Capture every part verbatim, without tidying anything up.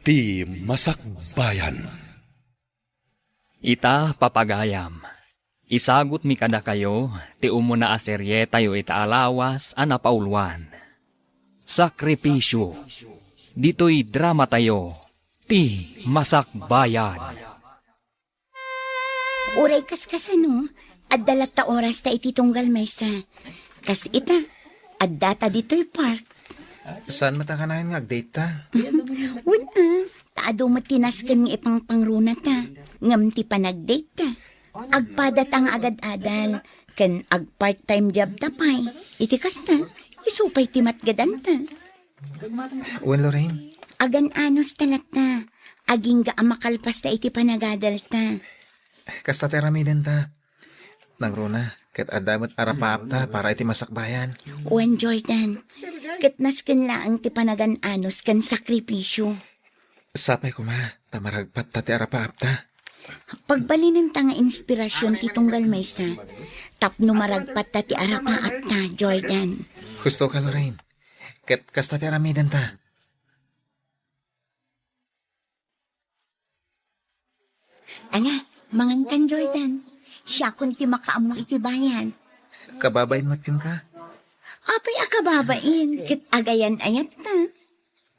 Ti Masakbayan. Ita, papagayam, isagutmi kadakayo ti umuna a serietayo ita a lawas a napauluan, Sakripisyo. Ditoy dramatayo, Ti Masakbayan. Uray kaskasano, adda latta orasta iti tunggal maysa. Kas ita, addata ditoy park. Saan met a kanayon nga agdate ta? Wen a, ta adu met ti nasken nga ipangpangrunata, ngem ti panagdate ta, agpadata nga agad-adal, ken agpart-time job ta pay. Iti kasta, isu pay ti matgadanta. Wen, Lorraine? Agan-anos ta latta. Agingga a makalpasta iti panagadalta. Kasta ti aramidenta. Nangruna, ket adda met arapaapta para iti masakbayan. Wen, Jordan. Ket nasken laeng ti panagan-anos ken sakripisyo. Sapay koma, ta maragpatta ti arapaapta. Pagbalinenta nga inspirasyon ti tunggal maysa, tapno maragpatta ti arapaapta, Jordan. Husto ka, Lorraine. Ket kasta ti aramidenta. Ala, mangankan, Jordan. Siakon ti makaammo iti bayad. Kababain met kenka? Apay a kababain, ket agayan-ayatta.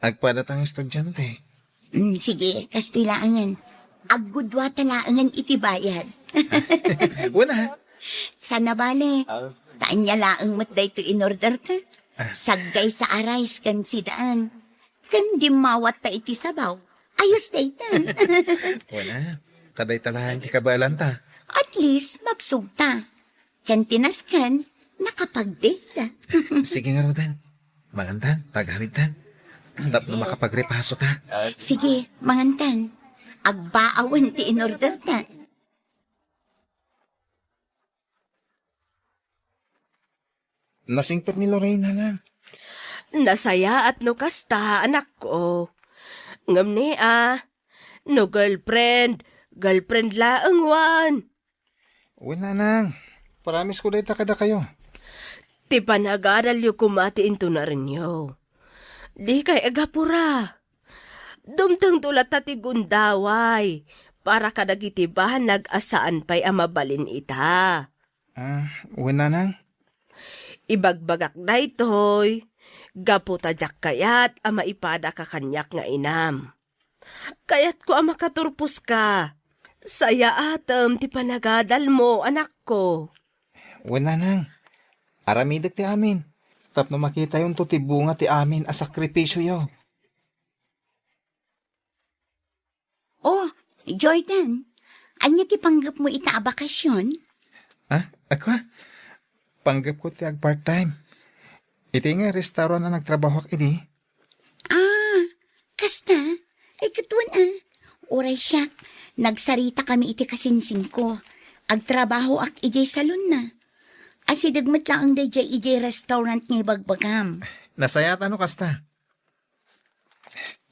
Agpada ta nga estudiante. Mm, sige, kastoy laengen. Aggudua ta laengen iti bayad. Wen a. Sana bale. Ta ania laeng met daytoy in-order ta. Ah. Saggaysa a rice ken sidaan. Ken dimmawatta iti sabaw. Ayos dayta. Wen a. Ta dayta laeng ti kabaelanta. At least, mabsogta. Ken ti nasken, nakapag-date. Sige ngaruden. Mangantan, ta agamidtan. Tapno makapagrepaso ta. Sige, mangantan. Agbaawen ti in-order ta. Nasingpet ni Lorraine, nanang. Nasayaat no kasta, anakko. Ngem ni a, no girlfriend, girlfriend laeng wen. Wen, nanang. Promise ko dayta kadakayo. Ti panagadalyo koma ti intunarenyo. Dikay agapura. Dumtengto latta ti gundaway para kadagiti banag a saan pay a mabalin ita. Ah, wen, nanang. Ibagbagak daytoy, gapu ta diak kayat a maipadaka kaniak nga inam. Kayatko a makaturposka. Sayaatem ti panagadalmo, anakko. Wen, nanang. Aramidek ti amin. Tapno makitayonto ti bunga ti amin a sakripisyoyo. Oh, Jordan, ania ti panggepmo ita a bakasion? Ah, ako? Panggepko ti agpart-time. Iti nga restaurant a nagtrabahoak idi. Ah, kasta? Ay, ket wen a. Uray siak, nagsaritakami iti kasinsingko. Agtrabahoak idiay salonna. Asideg met laeng daydiay idiay restaurant nga ibagbagam. Nasayaat no kasta.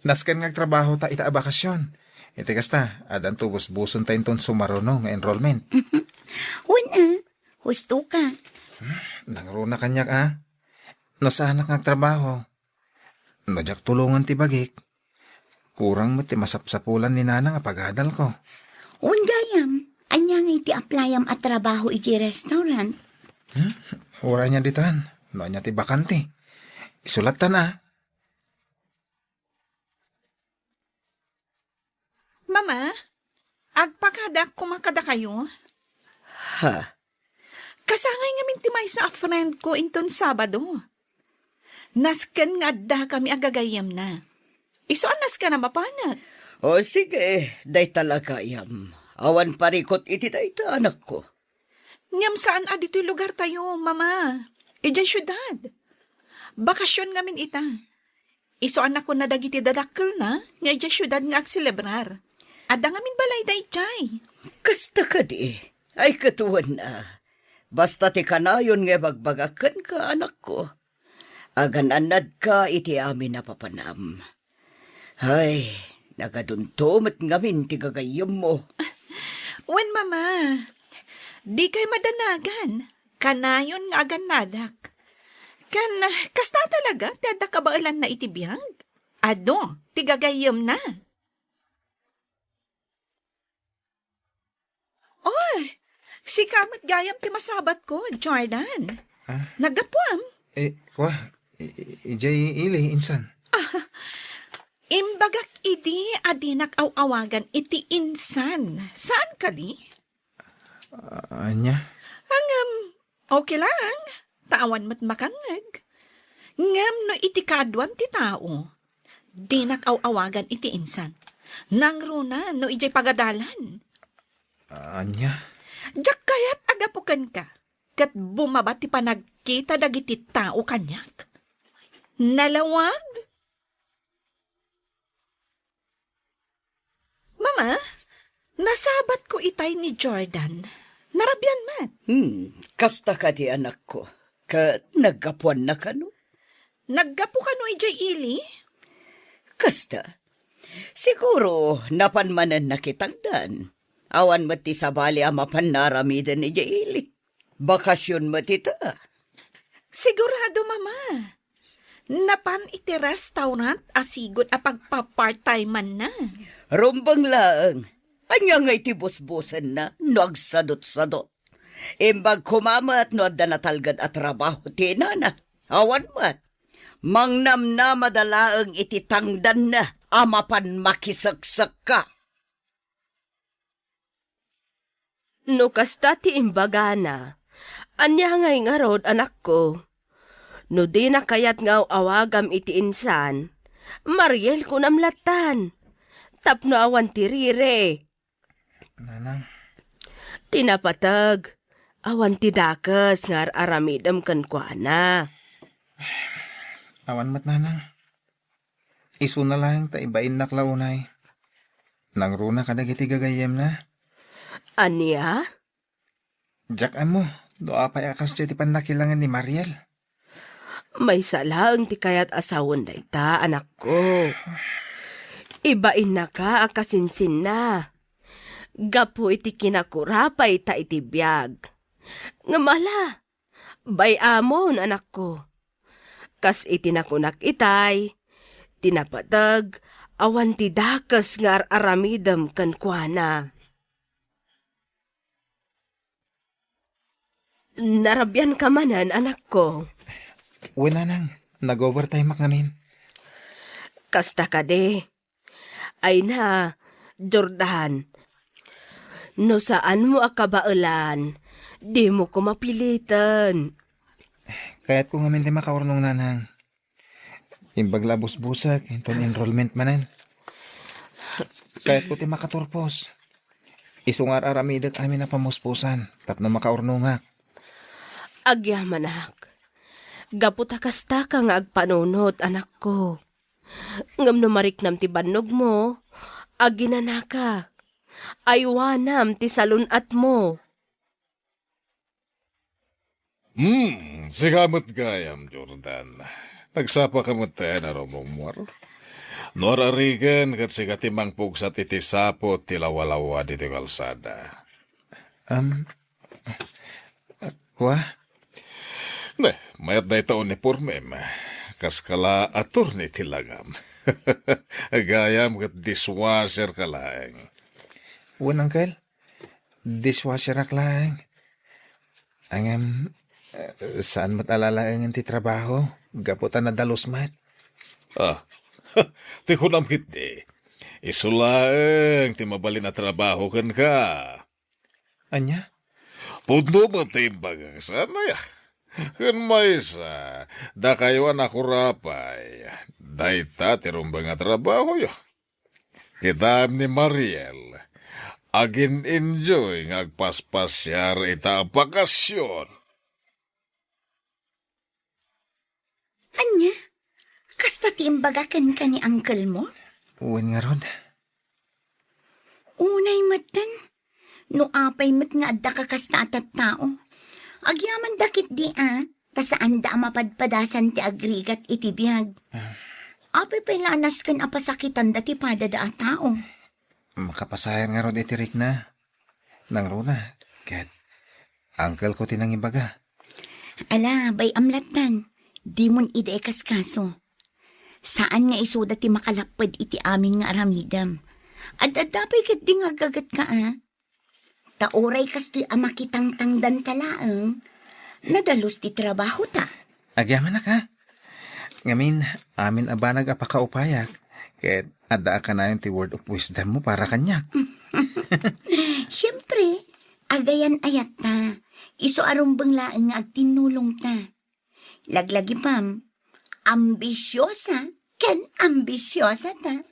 Nasken nga agtrabahota ita a bakasion. Iti kasta, addanto busbusonta inton sumaruno nga enrollment. Wen a, husto ka. Nangruna kaniak a. No saanak nga agtrabaho, no diak tulongen ti bagik, kurang met ti masapsapulan ni nanang a pagadalko. Wen gayam, ania ngay ti applyam a trabaho iti restaurant? Hmm? Uray nia ditan, no ania ti bakante. Isulattan a. Mama, agpakadak koma kadakayo. Ha? Kasangay ngamin ti maysa a friend ko inton Sabado. Nasken nga addakami a gagayyemna. Isu a nasken a mapanek. O sige, dayta la gayam. Awan parikut iti dayta, anakko. Ngem saan a ditoy lugartayo, Mama. Idiay siudad. Bakasion ngamin ita. Isu a nakuna dagiti dadakkelna nga idiay siudad nga agselebrar. Adda ngamin balayda idiay. Kasta kadi? Ay, ket wen a. Basta ti kanayon nga ibagbagak kenka, anakko. Agan-annadka iti amin a papanam. Ay, nagadunto met ngamin ti gagayyemmo. Wen, Mama, dikay madanagan. Kanayon nga agannadak. Ken, kasta talaga ti adda kabaelanna iti biag? Adu, ti gagayyemna. Sika met gayam ti masabatko, Jordan. Ah? Naggapuam? Eh, kwa, i-, i-, idiay ili, insan. Imbagak idi a dinak aw-awagan iti insan. Saan kadi? Ah, ania? Ngem, okay lang. Ta awan met makangngeg. Ngem no iti kaaduan ti tao, dinak aw-awagan iti insan. Nangruna no idiay pagadalan. Ah, ania? Diak kayat a gapu kenka, ket bumaba ti panagkita dagiti tao kaniak. Nalawag? Mama, nasabatko itay ni Jordan. Narabian met. Hmm, kasta kadi, anakko? Ket naggapuanna kano? Naggapu kano idiay ili? Kasta. Siguro, napan manen nakitangdan. Awan met ti sabali a mapanna aramiden idiay ili. Bakasion met ita. Sigurado, Mama. Napan iti restaurant a sigud a pagpa-part-time-anna. Rumbeng laeng. Ania ngay ti busbusenna no agsadutsadut? Imbag koma met no adda natalged a trabaho ti inana. Awan met. Mangnamnamada laeng iti tangdanna a mapan makiseksekka. No kasta ti imbagana, ania ngay ngarud, anakko? No dina kayat nga aw-awagam iti insan, Mariel kunam lattan, tapno awan ti rire. Nanang. Ti napateg, awan ti dakes nga ar-aramidem kenkuana. Awan met, Nanang. Isuna laeng ta ibainnak la unay. Nangruna kadagiti gagayyemna. Ania? Diak ammo no apay a kasdiay ti pannakilangen ni Mariel. Maysa laeng ti kayat a sawen dayta, anakko. Ibainnaka a kasinsinna gapu iti kinakurapayta iti biag. Ngem ala, bay-amon, anakko. Kas iti nakunak itay, ti napateg, awan ti dakes nga ar-aramidem kenkuana. Narabianka manen, anakko? Wen, Nanang, nag-overtime-ak ngamin. Kasta kadi. Ay na, Jordan, no saanmo a kabaelan, dimo koma piliten. Kayatko ngamin ti makaurnong, Nanang. Imbag la a busbusek inton enrollment manen. Kayatko ti makaturpos. Isu nga ar-aramidek amin a pamuspusan tapno makaurnongak. Agyamanak. Gapu ta kastaka nga agpanunot, anakko. Ngem no mariknam ti bannogmo, aginanaka. Aywanam ti salun-atmo. Hmm, sika met gayam, Jordan. Nagsapaka met a rummuar? No ar-arigen ket sika ti mangpugsat iti saput ti lawalawa ditoy kalsada. Am, kua? Ne, mayat dayta unipormem. Kaskala attorney ti langam. Gayam ket dishwasher ka laeng. Wen, Uncle. Dishwasherak laeng. Ngem, eh, saan met a lalaengen ti trabaho, gapu ta nadalus met. Ah, ti kunam ketdi, isu laeng ti mabalin a trabaho kenka. Ania? Pudno met ti imbagak, saan aya? Ken maysa, dakayo a nakurapay, dayta ti rumbeng a trabahoyo. Kitaem ni Mariel, agin-enjoy nga agpaspasiar ita a bakasion. Ania? Kasta ti imbaga kenka ni uncle mo? Wen ngarud. Unay metten, no apay met nga adda ka kasta a tattao. Agyamanda ketdi a, ta saanda a mapadpadasan ti agrigat iti biag. Ah. Apay pay la a nasken a pasakitanda ti padada a tao? Makapasayan ngarud iti rikna. Nangruna, ket uncle ko ti nangibaga. Ala, bay-am lattan. Dimon ida ikaskaso. Saan nga isuda ti makalapped iti amin nga aramidem. Ad-adda pay ketdi nga aggagetka a. Ta uray kastoy a makitangtangdanta laeng, nadalus ti trabahota. Agyamanak, ha? Ngamin, amin a banag a pakaupayak, ket adda a kanayon ti word of wisdom mo para kaniak. Siempre, agayan-ayatta, isu a rumbeng laeng nga agtinnulongta. Laglagipem, ambisiosa ken ambisiosata.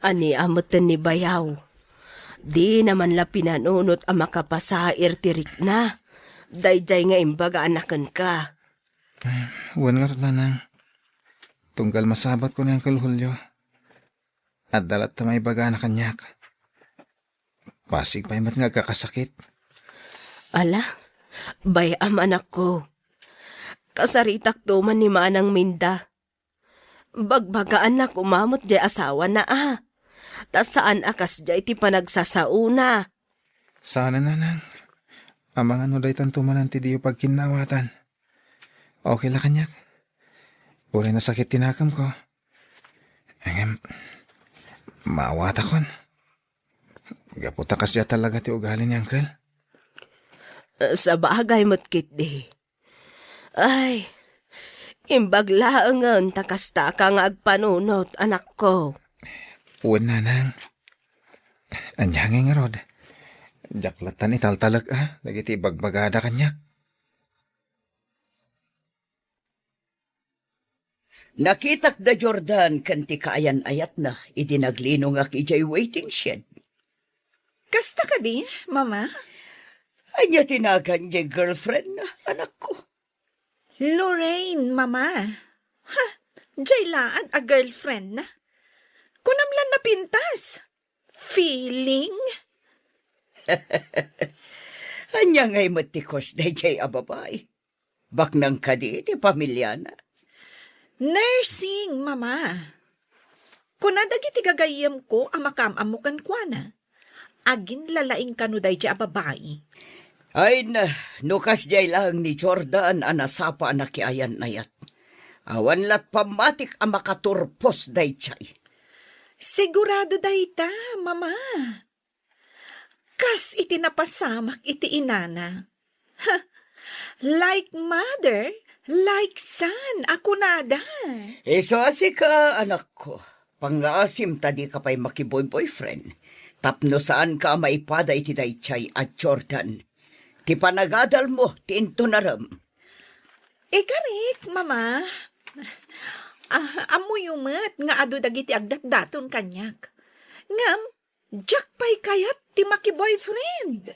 Ania metten ni bayaw? Dina man la pinanunot a makapasair ti rikna. Daydiay nga imbaga a nakenka. Wen ngarud, nanang. Tunggal masabatko ni Uncle Julio, adda latta maibagana kaniak. Pasig pay met nga agkakasakit. Ala, bay-am, anakko. Kasaritakto man ni Manang Minda. Bagbagaanna koma met diay asawana a. Ta saan a kasdiay ti panagsasaona. Saan a, nanang. Amangan no daytanto manen ti diyo pagkinnawatan. Okay la kaniak. Uray nasakit ti nakemko. Ngem, maawatakon. Gapu ta kasdiay talaga ti ugali ni Uncle. Sabagay met ketdi. Ay, imbag laengen ta kastaka nga agpanunot, anakko. Wen, nanang. Ania ngay ngarud? Diak lattan italtalek a dagiti ibagbagada kaniak. Nakitak da Jordan ken ti kaayan-ayatna idi naglinongak idiay waiting shed. Kasta kadi, Mama? Ania ti nagan diay girlfriend na, anakko? Lorraine, Mama. Ha, diay laad a girlfriend na. Kunam lan napintas. Feeling? Ania ngay met ti cause daydiay a babai? Baknang kadi ti pamiliana? Nursing, Mama. Kuna dagiti gagayyemko a makaam-ammo kenkuana, aginlalaing kano daydiay a babai. Ay na, no kasdiay laeng ni Jordan a nasapa a nakiayan-ayat. Awan lat pammatik a makaturpos daydiay. Sigurado dayta, Mama. Kas iti napasamak iti inana. Ha, like mother, like son a kunada. Isu a sika, anakko. Pangngaasim ta dika pay makiboy-boyfriend. Tapno saanka a maipada iti daydiay a Jordan. Ti panagadalmo ti intunarem. Ikarik, Mama. Ah, ammoyo met nga adu dagiti agdatdaton kaniak. Ngem, diak pay kayat ti makiboyfriend.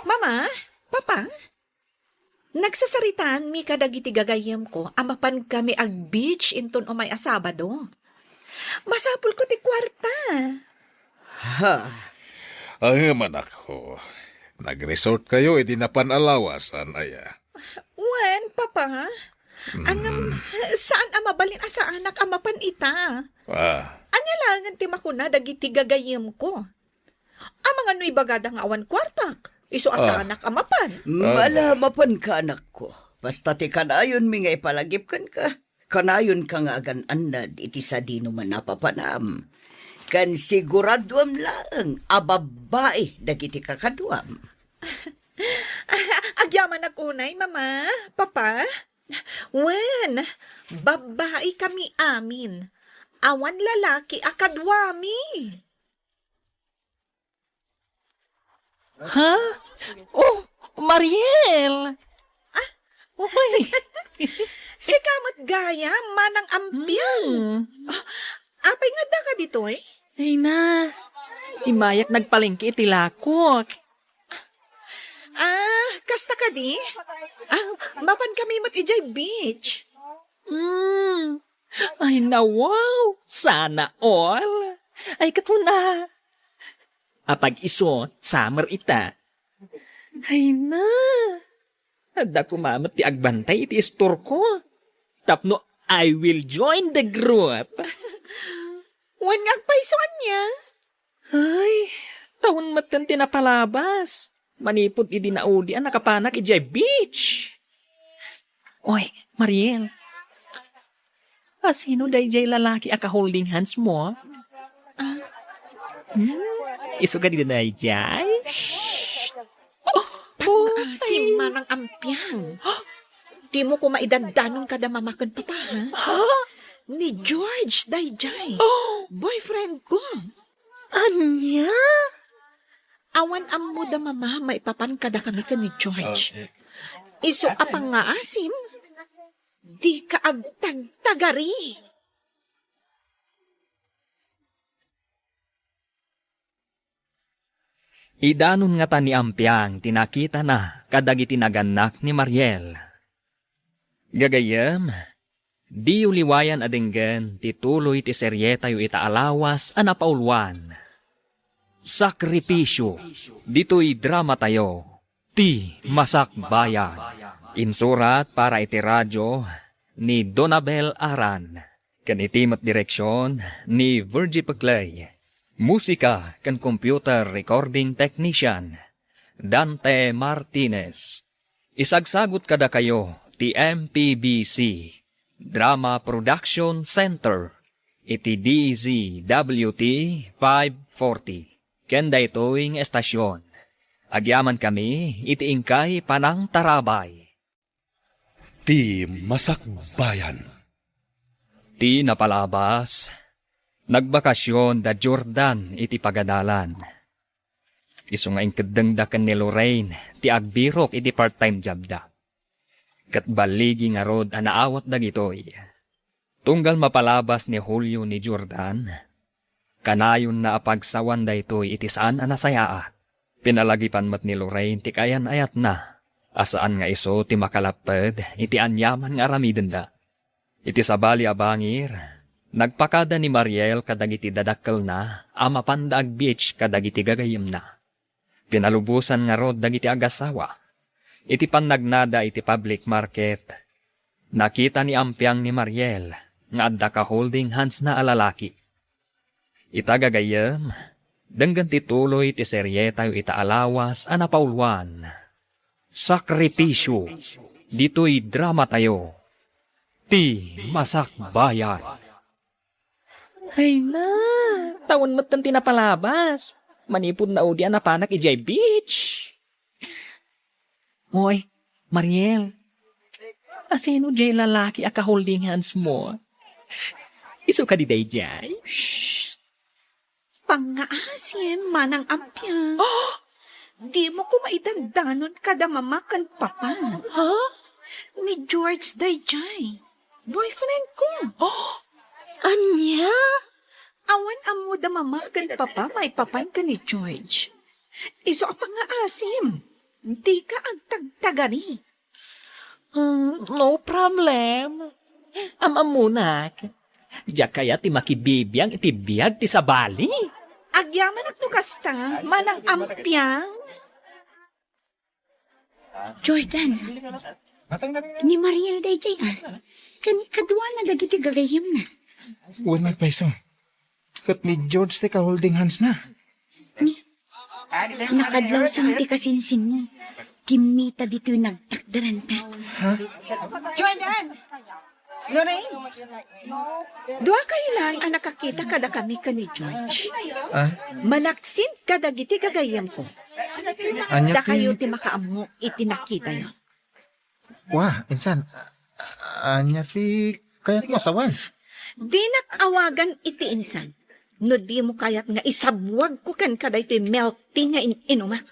Mama, Papa, nagsasaritaanmi kadagiti gagayyemko a mapankami ag-beach inton umay a Sabado. Masapulko ti kuarta. Ha? Ngem, anakko, nag-resort kayo idi napan a lawas, saan aya? Wen, Papa. Ngem, saan a mabalin a saanak a mapan ita. Ah. Ania laengen ti makuna dagiti gagayyemko? Amangan no ibagada nga awan kuartak, isu a saanak a mapan. Ala, mapanka, anakko. Basta ti kanayonmi nga ipalagip kenka, kanayonka nga agan-annad iti sadino man a papanam. Ken siguraduam laeng a babbai dagiti kakaduam. Agyamanak unay, Mama, Papa. Wen, babbai kami amin. Awan lalaki a kaduami. Ha? Oh, Mariel! Ah? Uy! Sika met gayam, Manang Ampiang. Hmm. Ah, apay nga addaka ditoy? Ay na, immayak nagpalengke iti lakok. Ah, kasta kadi? Ah, mapan kami met idiay beach. Hmm. Ay na, wow! Sana all! Ay, katuna! Apag isu, summer ita. Ay na! Adda koma met ti agbantay iti istorko. Tapno I will join the group. Wen nga agpayso ania? Ay, tawen metten ti napalabas. Manipud idi naudian a nakapanak idiay beach. Oy, Mariel. Asino daydiay lalaki a ka-holding hands mo? Ah. Hmm? Isu kadi daydiay? Shh! Oh, oh, Asim, ay. Manang Ampiang. Dimo koma idandanon kada mama ken papa, ha? Ha? Ni George daydiay. Oh! Boyfriend ko. Ania? Awan ammo da mama maipapan kadakami ken ni George. Ah, eh. Isu a pangngaasim, dika agtagtagari. Idanon ngata ni Ampiang ti nakitana kadagiti nagannak ni Mariel. Gagayyem, diyo liwayan a denggen ti tuloy ti serietayo ita a lawas a napauluan, Sakripisyo. Ditoy dramatayo, Ti Masakbayan. Insurat para iti radio ni Donabel Aran, ken iti met direksion ni Virgie Peclay. Musika ken computer recording technician, Dante Martinez. Isagsagut kadakayo ti M P B C Drama Production Center iti D Z W T five forty. Ken daytoy nga estasion, agyamankami iti inkay panangtarabay. Ti Masakbayan. Ti napalabas, nagbakasion da Jordan iti pagadalan. Isu nga inkeddengda ken ni Lorraine ti agbirok iti part-time jobda. Ket balligi ngarud a naawat dagitoy. Tunggal mapalabas ni Julio ni Jordan, kanayonna a pagsawan daytoy iti saan a nasayaat. Pinalagipan met ni Lorraine ti kaayan-ayatna a saan nga isu ti makalapped iti aniaman nga aramidenda. Iti sabali a bangir, nagpakada ni Mariel kadagiti dadakkelna a mapanda agbeach kadagiti gagayyemna. Pinalubosan ngarud dagiti agasawa. Iti pannagnada iti public market, nakita ni Ampiang ni Mariel nga adda ka-holding handsna a lalaki. Ita gagayyem, denggen ti tuloy ti serietayo ita a lawas a napauluan, Sakripisyo. Ditoy dramatayo, Ti Masakbayan. Ay na, tawen metten ti napalabas. Manipud naudi a napanak idiay beach. Oy, Mariel, asino diay lalaki a ka-holding hands mo? Isu kadi daydiay? Shh! Pangngaasim, Manang Ampiang. Ah! Dimo koma idandanon kada mama ken papa. Ha? Ni George daydiay. Boyfriend ko. Ah! Ania? Awan ammo da mama ken papa maipapan ken ni George. Isu a pangngaasim, dika agtagtagari. Mm, no problem. Am-ammonak. Diak kayat ti makibibiang iti biag ti sabali. Agyamanak no kasta, Manang Ampiang. Jordan, ni Mariel daydiay, a. Ken kaduana dagiti gagayyemna. Wen, agpayso. Ket ni George ti ka-holding handsna. Ni, nakadlawsan ti kasinsinmo. Kimmita ditoy nagtakderanta. Ha? Jordan! Lorraine! Dua kayo lang a nakakita kadakami ken ni George. Ah? Malaksid kadagiti gagayyemko. Ania ti Dakayo ti makaammo iti nakitayo. Wa, insan, a-, ania ti kayatmo a sawen? Dinak awagan iti insan no dimo kayat nga isabwagko kenka daytoy milk tea nga in-inumak.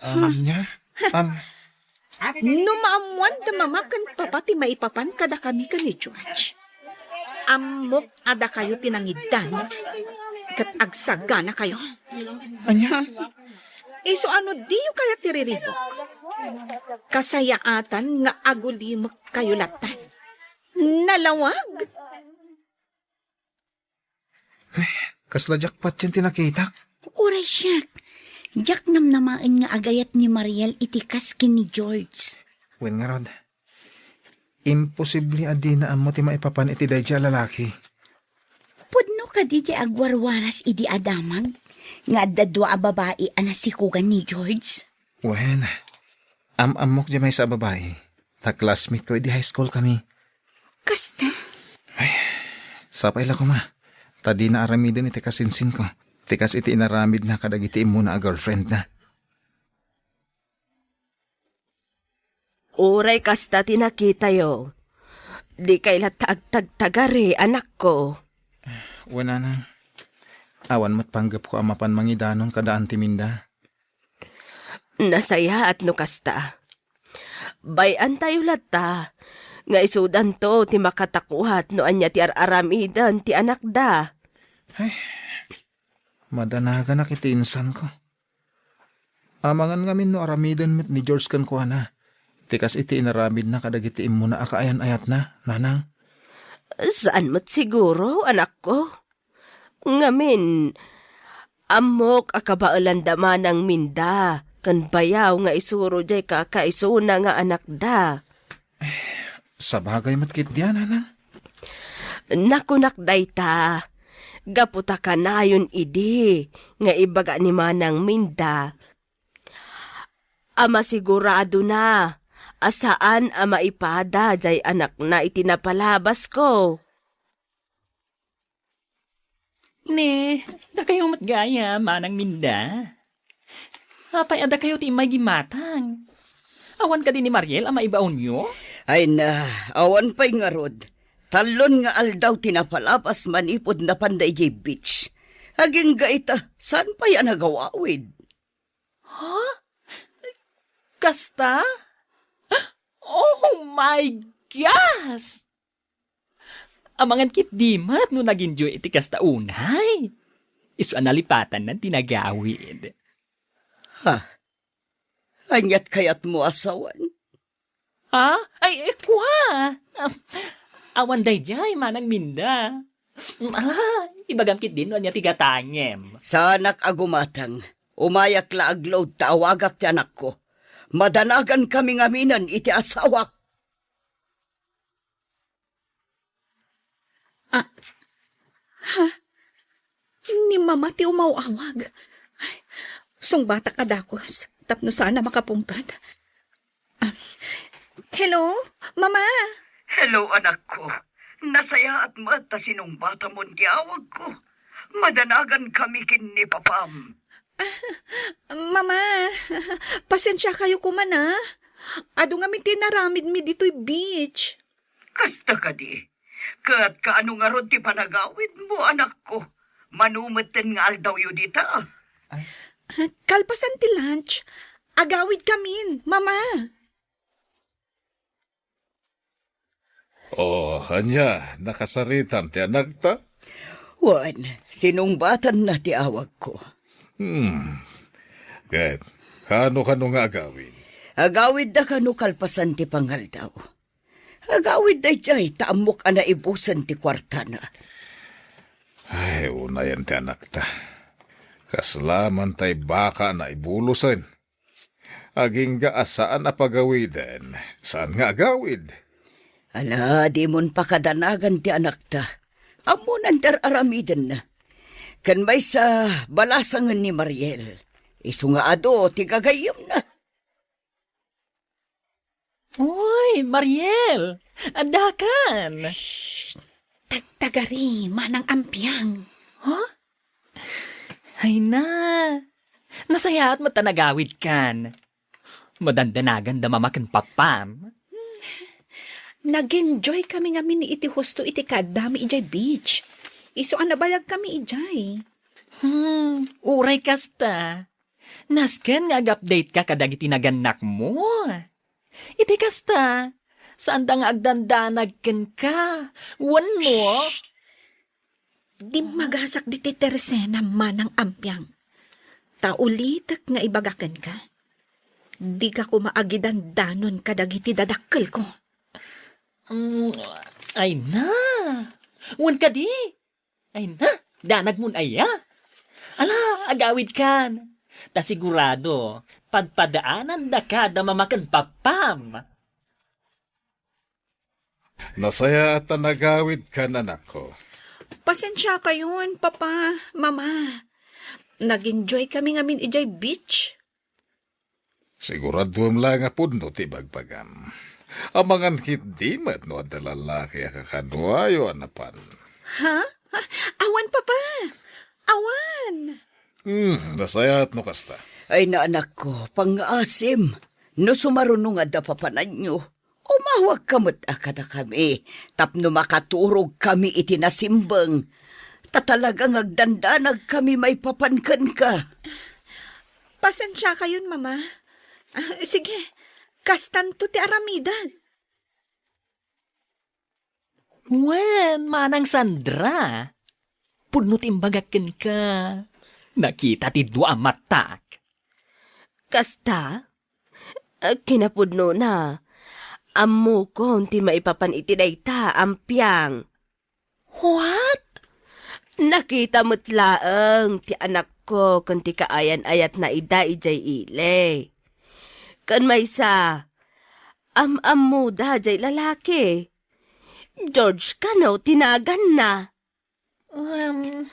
Ania? Am, No maammoan da mama ken papa ti maipapan kadakami ken ni George, ammok a dakayo ti nangiddanon ket agsaganakayo. Ania? Isu a no diyo kayat ti riribuk, kasayaatan nga agulimekkayo lattan. Nalawag! Ay, kasla jackpot ti nakitak. Uray siak. Diak namnamaen nga agayat ni Mariel iti kas ken ni George. Wen ngarud, imposible a dina ammo ti maipapan iti daydiay a lalaki. Pudno kadi ti agwarwaras idi a damag nga adda dua a babai a nasikogan ni George? Wen, am-ammok diay maysa a babai, ta classmate ko idi high school kami. Kasta? Ay, Sapay la koma, ta dina aramiden iti kasinsinko, ti kas iti inaramidna kadagiti immuna a girlfriendna. Uray kasta ti nakitayo, dikay latta agtagtagari, anakko. Wen, nanang, awan met panggepko a mapan mangidanon kada Auntie Minda. Nasayaat no kasta. Bay-antayo latta nga isudanto ti makatakuat no ania ti ar-aramiden ti anakda. Ay, madanaganak iti insanko. Amangan ngamin no aramiden met ni George kenkuana, ti kas iti inaramidna kadagiti immuna a kaayan-ayatna, nanang. Saan met siguro, anakko. Ngamin, ammok a kabaelanda manang Minda ken bayaw nga isuro diay kakaisuna nga anakda. Sabagay met ketdi, nanang. Nakunak dayta, gapu ta kanayon idi nga ibaga ni manang Minda a masiguradona a saan a maipada diay anakna iti napalabasko. Ne, dakayo met gayam, manang Minda. Apay a dakayo ti immay gimmatang? Awan kadi ni Mariel a maibaonyo? Ay na, awan pay ngarud. Tallon nga aldaw ti napalabas manipud napanda idiay beach. Agingga ita, saan pay a nagawawid? Ha? Kasta? Oh my gosh! Amangan ketdi met no nag-enjoy iti kasta unay. Isu a nalipatanna ti nagawid. Ha? Aniat kayatmo a sawen? Ha? Ay, eh, kua! Ah, awan daydiay, manang Minda. Ala, ibagam ketdi no ania ti gatangem. Saanak a gumatang. Umayak la agload ta awagak ti anakko. Madanagankami ngaminen iti asawak. Ah, ha? Ni Mama ti umaw-awag. Ay, sungbatak a dakes, tapno saan a makapungpet. Ah, hello, Mama? Hello, anakko. Nasayaat met ta sinungbatamon ti awagko. Madanagankami ken ni Papam. Ah, Mama, pasensiakayo koma, a. Adu ngamin ti inaramidmi ditoy beach. Kasta kadi? Ket kaano ngarud ti panagawidmo, anakko? Mano metten nga aldawyo dita? Kalpasan ti lunch, agawidkamin, Mama. Oh, ania, nakasaritam ti anakta? Wen, sinungbatanna ti awagko. Hmm. Ket, kano-kano nga agawid? Agawidda kano kalpasan ti pangaldaw. Agawidda idiay ta ammok a naibusen ti kuartana. Ay, unayen ti anakta. Kasla man tay baka a naibulosen. Agingga a saan a pagawiden, saan nga agawid? Ala, dimon pakadanagan ti anakta. Ammonan ti ar-aramidenna. Ken maysa, balasangen ni Mariel. Isu nga adu ti gagayyemna. Uy, Mariel! Addakan! Shh! Tagtagari, manang Ampiang. Huh? Ay na, nasayaat met ta nagawidkan. Madandanagan da mama ken pappam. Nag-enjoy kami ngamin iti husto iti kaaddami idiay beach. Isu a nabayag kami idiay. Hmm, uray kasta. Nasken nga ag-update ka kadagiti nagannakmo. Iti kasta, saanda nga agdandanag kenka. Wenno? Shh! Dimmagasak ditoy Teresena, manang Ampiang. Ta ulitek nga ibaga kenka, dika koma agidandanon kadagiti dadakkelko. Mm, ay na. Wen kadi? Ay na, danagmon aya? Ala, agawidkan. Ta sigurado, padpadaanandaka da mama ken pappam. Nasayaat ta nagawidkan, anakko. Pasensiakayon, Papa, Mama. Nag-enjoy kami ngamin idiay beach. Siguraduem la nga pudno ti ibagbagam. Amangan ketdi met no adda lalaki a kakaduayo a napan. Ha? Ha? Awan, Papa. Awan. Hmm, nasayaat no kasta. Ay, naanakko, pangngaasim. No sumaruno nga adda papananyo, umawagka met a kadakami, tapno makaturogkami iti nasimbeng. Ta talaga nga agdandanagkami maipapan kenka. Pasensiakayon, Mama. Ah, sige, kastanto ti aramidek. Wen, Manang Sandra, pudno ti imbagak kenka. Nakita ti dua a matak. Kasta? Ah, kinapudnona, ammokon ti maipapan iti dayta, Ampiang. What? Nakita met laeng ti anakko ken ti kaayan-ayatna ida idiay ili. Ken maysa, am-ammoda jay lalaki. George kano ti naganna? Um,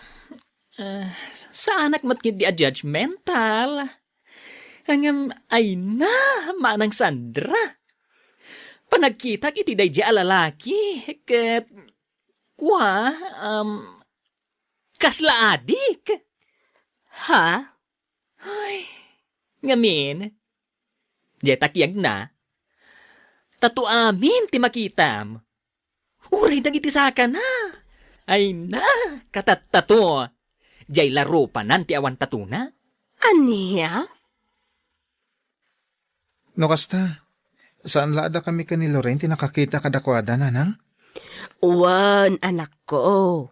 ah, saanak met ketdi a judgmental. Ngem, ay na, Manang Sandra. Panagkitak iti daydi a lalaki, ket, kua, um, kasla adik. Ha? Ay, ngamin, jay takiagna, tato amin ti makitam. Uray dagiti sakana. Ay na, katattato. Jay larupanan ti awan tatona. Ania? No kasta, saan la a dakami ken ni Lorraine ti nakakita kadakuada, nanang? Wen, anakko.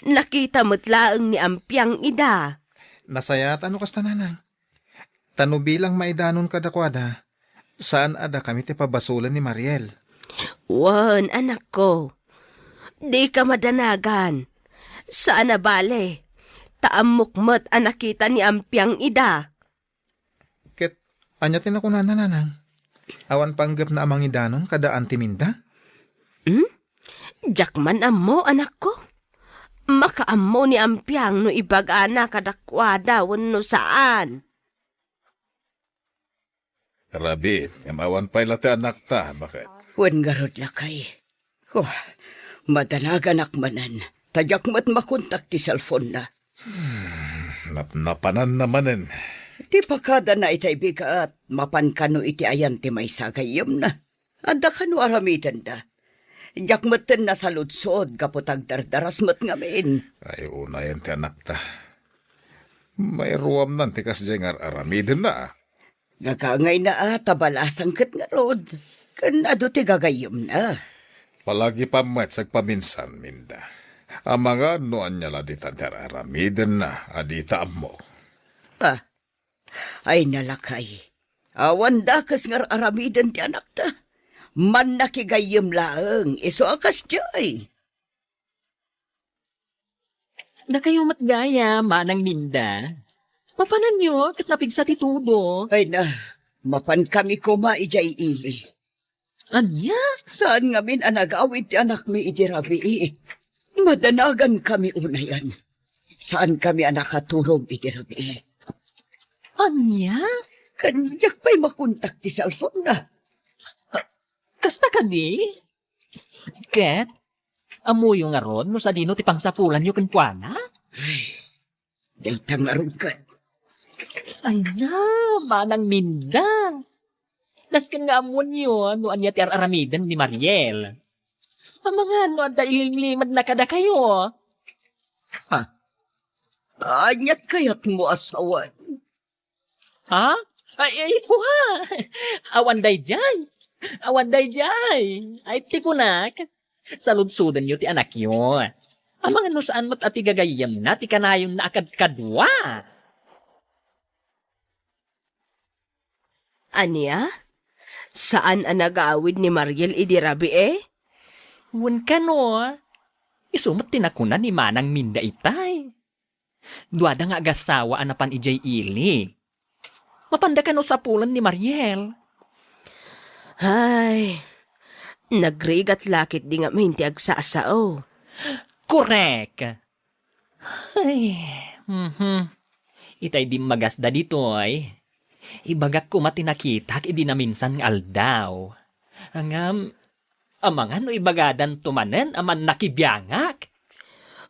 Nakita met laeng ni Ampiang ida. Nasayaat a no kasta, nanang. Ta no bilang maidanon kadakuada, saan a dakami ti pabasolen ni Mariel. Wen, anakko. Dika madanagan. Saan a bale. Ta ammok met a nakita ni Ampiang ida. Ket ania ti nakunana, nanang? Awan panggepna a mangidanon kada Auntie Minda? Hmm? Diak man ammo, anakko. Makaammo ni Ampiang no ibagana kadakuada wenno saan. Rabii, ngem awan pay la ti anakta, baket? Wen ngarud, lakay. Oh, madanaganak manen. Ta diak met makontak ti cellphone-na. Hmm, napnapananna manen. Ti pakadana itay bigat, mapan kano iti ayan ti maysa a gayyemna. Adda kano aramidenda. Diak metten nasaludsod gapu ta agdardaras met ngamin. Ay, unayen ti anakta. Mairuamnan ti kasdiay nga ar-aramidenna. Gagangayna a ta balasang ket ngarud, ken adu ti gagayyemna. Palagipam met sagpaminsan, Minda. Amangan no ania la dita ti ar-aramidenna a dita ammo. Ah, ay nalakay. Awan dakes nga ar-aramiden ti anakta. Mannakigayyem laeng, isu a kasdiay. Dakayo met gayam, Manang Minda. Mapananyo ket napigsa ti tudo. Ay na, mapankami koma idiay ili. Ania? Saan ngamin a nagawid ti anakmi idi rabii. Madanagankami unayen. Saankami a nakaturog idi rabii. Ania? Ken diak pay makontak ti cellphone-na. Kasta kadi? Ket, ammoyo ngarud no sadino ti pangsapulanyo kenkuana? Ay, dayta ngarud ket. Ay na, Manang Minda. Nasken nga ammoenyo no ania ti ar-aramiden ni Mariel. Amangan no adda ilimlimedna kadakayo. Ha? Aniat kayatmo a sawen? Ha? Ay, ay, kua. Awan daydiay. Awan daydiay. Ay, ti kunak, saludsodenyo ti anakyo. Amangan no saan met a ti gagayyemna ti kanayonna a kadkadua. Ania? Saan a nagawid ni Mariel idi rabii? Wen kano, isu met ti nakuna ni Manang Minda itay. Duada nga agasawa a napan idiay ili. Mapanda kano sapulen ni Mariel? Ay, nagrigat la ketdi ngamin ti agsasao. Korek! Ay, mhm. Itay dimmagasda ditoy. Ibagak koma ti nakitak idi naminsan nga aldaw. Ngem, amangan no ibagadanto manen a mannakibiangak.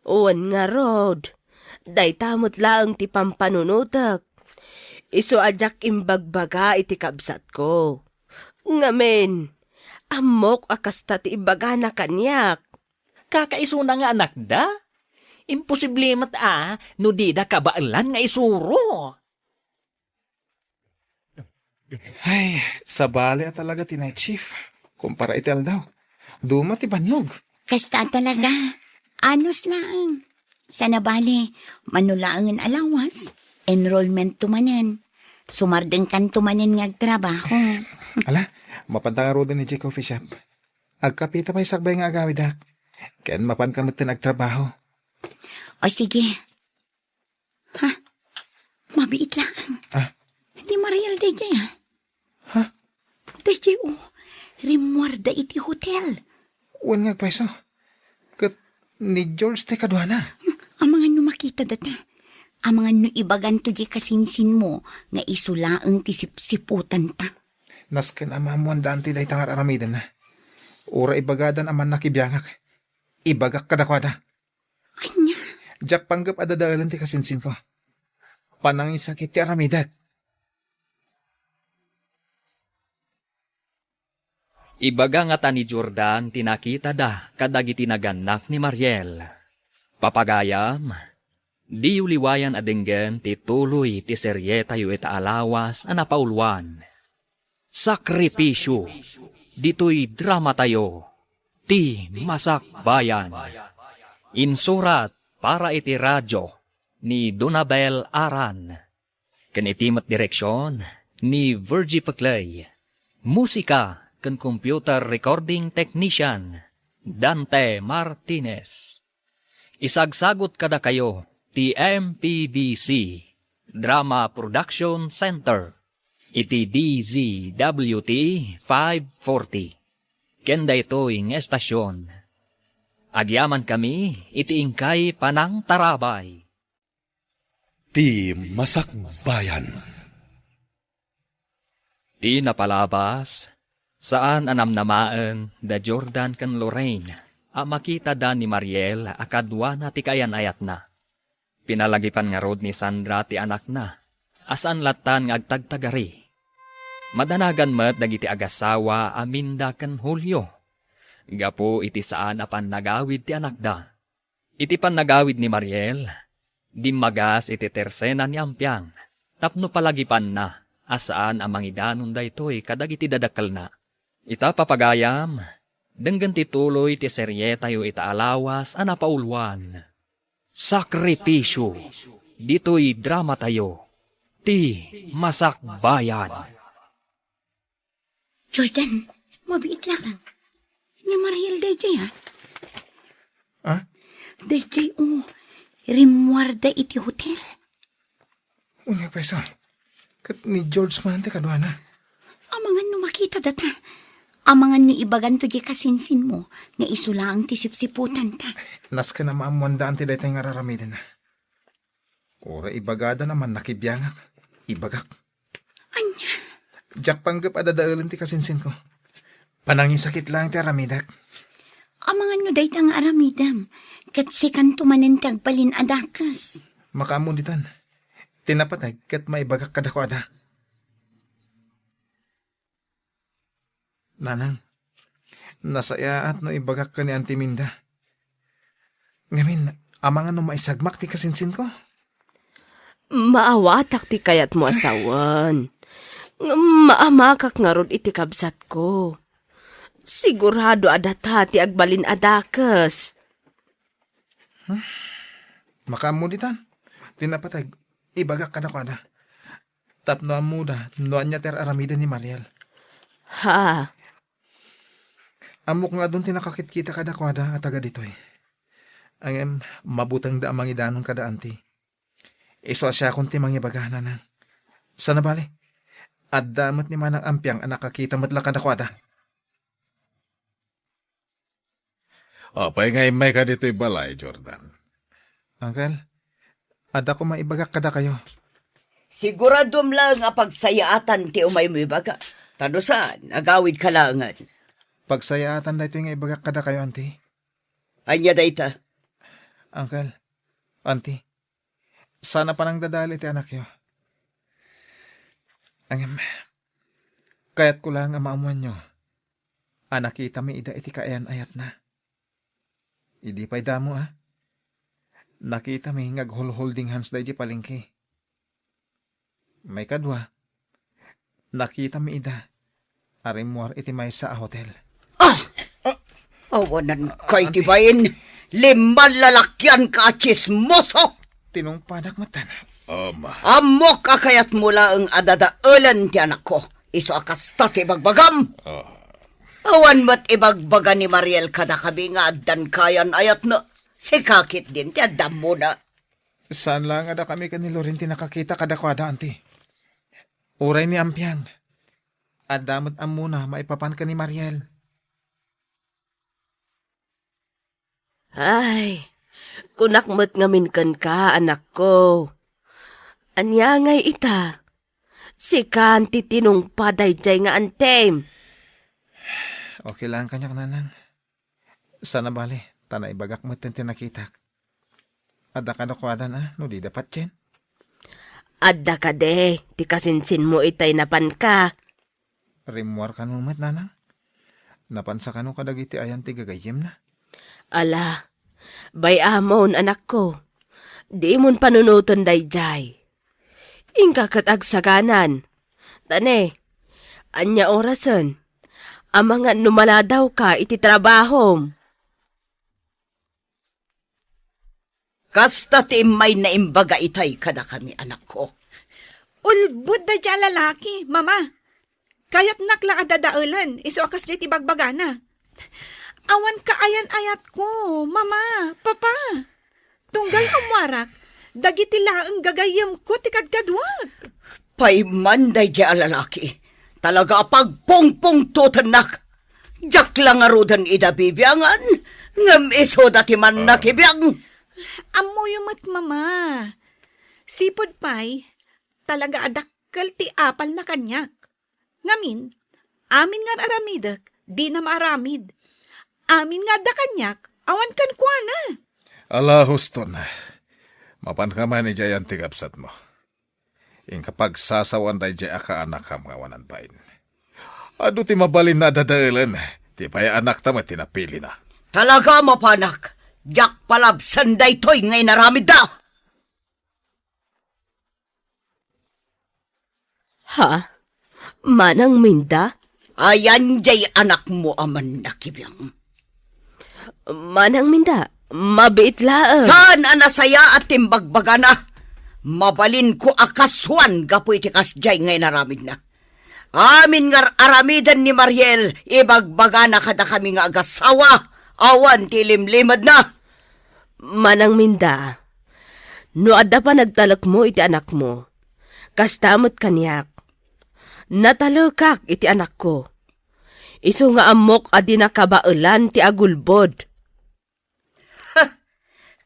Wen ngarud, dayta met laeng ti pampanunotek. Isu a diak imbagbaga iti kabsatko. Ngamin, ammok a kasta ti ibagana kaniak. Kakaisuna nga anakda? Imposible met a no dida kabaelan nga isuro. Ay, sabali a talaga ti night shift. Kumpara iti aldaw, duma ti bannog. Kasta a talaga. Anos laeng. Sana bale, mano laengen a lawas, enrollment to manen. Sumardengkan to manen nga agtrabaho. Ala, mapanta ngaruden idiay coffee shop. Agkapita pay sakbay nga agawidak. Ken mapanka metten agtrabaho. O sige. Ha? Mabiit laeng. Ah. Ni Mariel daydiay, ah. Ha? Daydiay, oh. Rimmuarda iti hotel. Wen nga agpayso. Ket ni George ti kaduana. Hmm, amangan no makita data. Amangan no ibaganto diay kasinsinmo nga isu laeng ti sipsiputanta. Nasken a maammuanda anti dayta nga ar-aramidenna. Uray ibagadan a mannakibiangak. Ibagak kadakuada. Ania? Diak panggep a dadaelen ti kasinsinko. Panangisakit ti aramidek. Ibaga ngata ni Jordan ti nakitada kadagiti nagannak ni Mariel. Papagayam, diyo liwayan a denggen ti tuloy ti serietayo ita a lawas a napauluan. Sakripisyo, ditoy dramatayo, Ti Masakbayan. Insurat para iti radio ni Donabel Aran. Ken iti met direksion ni Virgie Peclay. Musika ken computer recording technician, Dante Martinez. Isagsagut kadakayo ti M P B C Drama Production Center iti D Z W T five forty. Ken daytoy nga estasion, agyamankami iti inkay panangtarabay. Ti Masakbayan. Ti napalabas, saan a namnamaen da Jordan ken Lorraine a makitada ni Mariel a kaduana ti kaayan-ayatna. Pinalagipan ngarud ni Sandra ti anakna, a saan lattan nga agtagtagari. Madanagan met dagiti agasawa a Minda ken Julio, gapu iti saan a pannagawid ti anakda. Iti pannagawid ni Mariel, dimmagas iti tersena ni Ampiang tapno palagipanna a saan a mangidanon daytoy kadagiti dadakkelna. Ita, papagayam, denggen ti tuloy ti serietayo ita a lawas a napauluan. Sakripisyo, ditoy dramatayo, Ti Masakbayan. Jordan, mabiit laeng. Ni Mariel daydiay, ah. Ah? Daydiay, oh, rimmuarda iti hotel. Unya, pweso. Ket ni George man ti kaduana. Amangan no makita data. Amangan no ibaganto diay kasinsinmo nga isu laeng ti sipsiputanta. Nasken a maammoandaan ti daytoy nga ar-aramidenna. Uray ibagada a mannakibiangak, ibagak. Ania? Diak panggep a dadaelen ti kasinsinko. Panangisakit laeng ti aramidek. Amangan no dayta nga aramidem, ket sikanto manen ti agbalin a dakes. Makaammo ditan. Ti napateg ket maibagak kadakuada. Nanang, nasayaat no ibagak ken ni Auntie Minda. Ngamin, amangan no maisagmak ti kasinsinko? Maawatak ti kayatmo a sawen. Ngem maamakak ngarud iti kabsatko. Sigurado a data ti agbalin a dakes. Hmm? Makaammo ditan. Ti napateg, ibagak kadakuada. Tapno ammoda no ania ti ar-aramiden ni Mariel. Ha? Ammok nga adun ti nakakitkita kadakuada a taga ditoy. Ngem, mabutengda a mangidanon kada anti. Isu a siakon ti mangibaga, nanang. Sana bale, adda met ni Manang Ampiang a nakakita met la kadakuada. Apay nga immayka ditoy balay, Jordan? Uncle, adda koma ibagak kadakayo. Siguradom laeng a pagsayaatan ti umaymo ibaga. Ta no saan, agawidka laengen. Pagsayaatan daytoy nga ibagak kadakayo, Auntie. Ania dayta? Uncle, Auntie, saan a panangdadael iti anakyo. Ngem, kayatko laeng a maammoanyo a nakitami ida iti kaayan-ayatna. Idi pay damo, a, nakitami nga aghulhulding handsday idiay palengke. Maikadua, nakitami ida a rimmuar iti maysa a hotel. Ah! Awananka iti bain. Lima lalakianka a tsismoso! Tinungpadak metten. Ama. Ammok a kayatmo laeng a dadaelen ti anakko. Isu a kasta ti ibagbagam. Ah. Awan met ibagbaga ni Mariel kadakami nga addan kaayan-ayatna. Sika ketdin ti adda ammona. Saan laeng a dakami ken ni Loren ti nakakita kadakuada, Auntie. Uray ni Ampiang, adda met ammona maipapan ken ni Mariel. Ay, kunak met ngamin kenka, anakko. Ania ngay ita? Sikan ti tinungpa daydiay nga antem. Okay lang kaniak, Nanang. Saan a bale, ta naibagak metten ti nakitak. Adda kadakuadan a no dida patien? Adda kadi ti kasinsinmo itay napanka. Rimmuar kano met, Nanang? Napansa kano kadagiti ayan ti gagayyemna? Ala, bay-amon, anakko. Dimon panunoten daydiay. Inka ket agsaganan. Ta ne, ania orasen? Amangan no maladawka iti trabahom. Kasta ti immay naimbaga itay kadakami, anakko. Ulbod daydiay a lalaki, Mama. Kayatnak la a dadaelen, isu a kasdiay ti bagbagana. Awan kaayan-ayatko, Mama, Papa. Tunggal ummuarak, dagiti laeng gagayyemko ti kadkaduak. Pay man daydiay a lalaki, talaga a pagpungpungtotennak. Diak la ngaruden ida bibiangan, ngem isuda ti mannakibiang. Ammoyo met, Mama. Sipud pay, talaga a dakkel ti apalna kaniak. Ngamin, amin nga ar-aramidek, dina maaramid. Amin nga adda kaniak, awan kenkuana. Ala, huston. Mapanka man idiay ayan ti kabsatmo. Inka pagsasawan daydiay a kaanakam nga awanan bain. Adu ti mabalinna a dadaelen, ti pay anakta met ti napilina. Talaga a mapanak, diak palabsen daytoy nga inaramidda. Ha? Manang Minda? Ayan diay anakmo a mannakibiang. Manang Minda, mabiit laeng. Saan a nasayaat ti imbagbagana? Mabalinko a kasuan gapu iti kasdiay nga inaramidna. Amin nga ar-aramiden ni Mariel, ibagbagana kadakami nga agasawa, awan ti ilimlimedna. Manang Minda, no adda panagtalekmo iti anakmo, kasta met kaniak. Natalekak iti anakko. Isu nga ammok a di nakabaelan ti agulbod.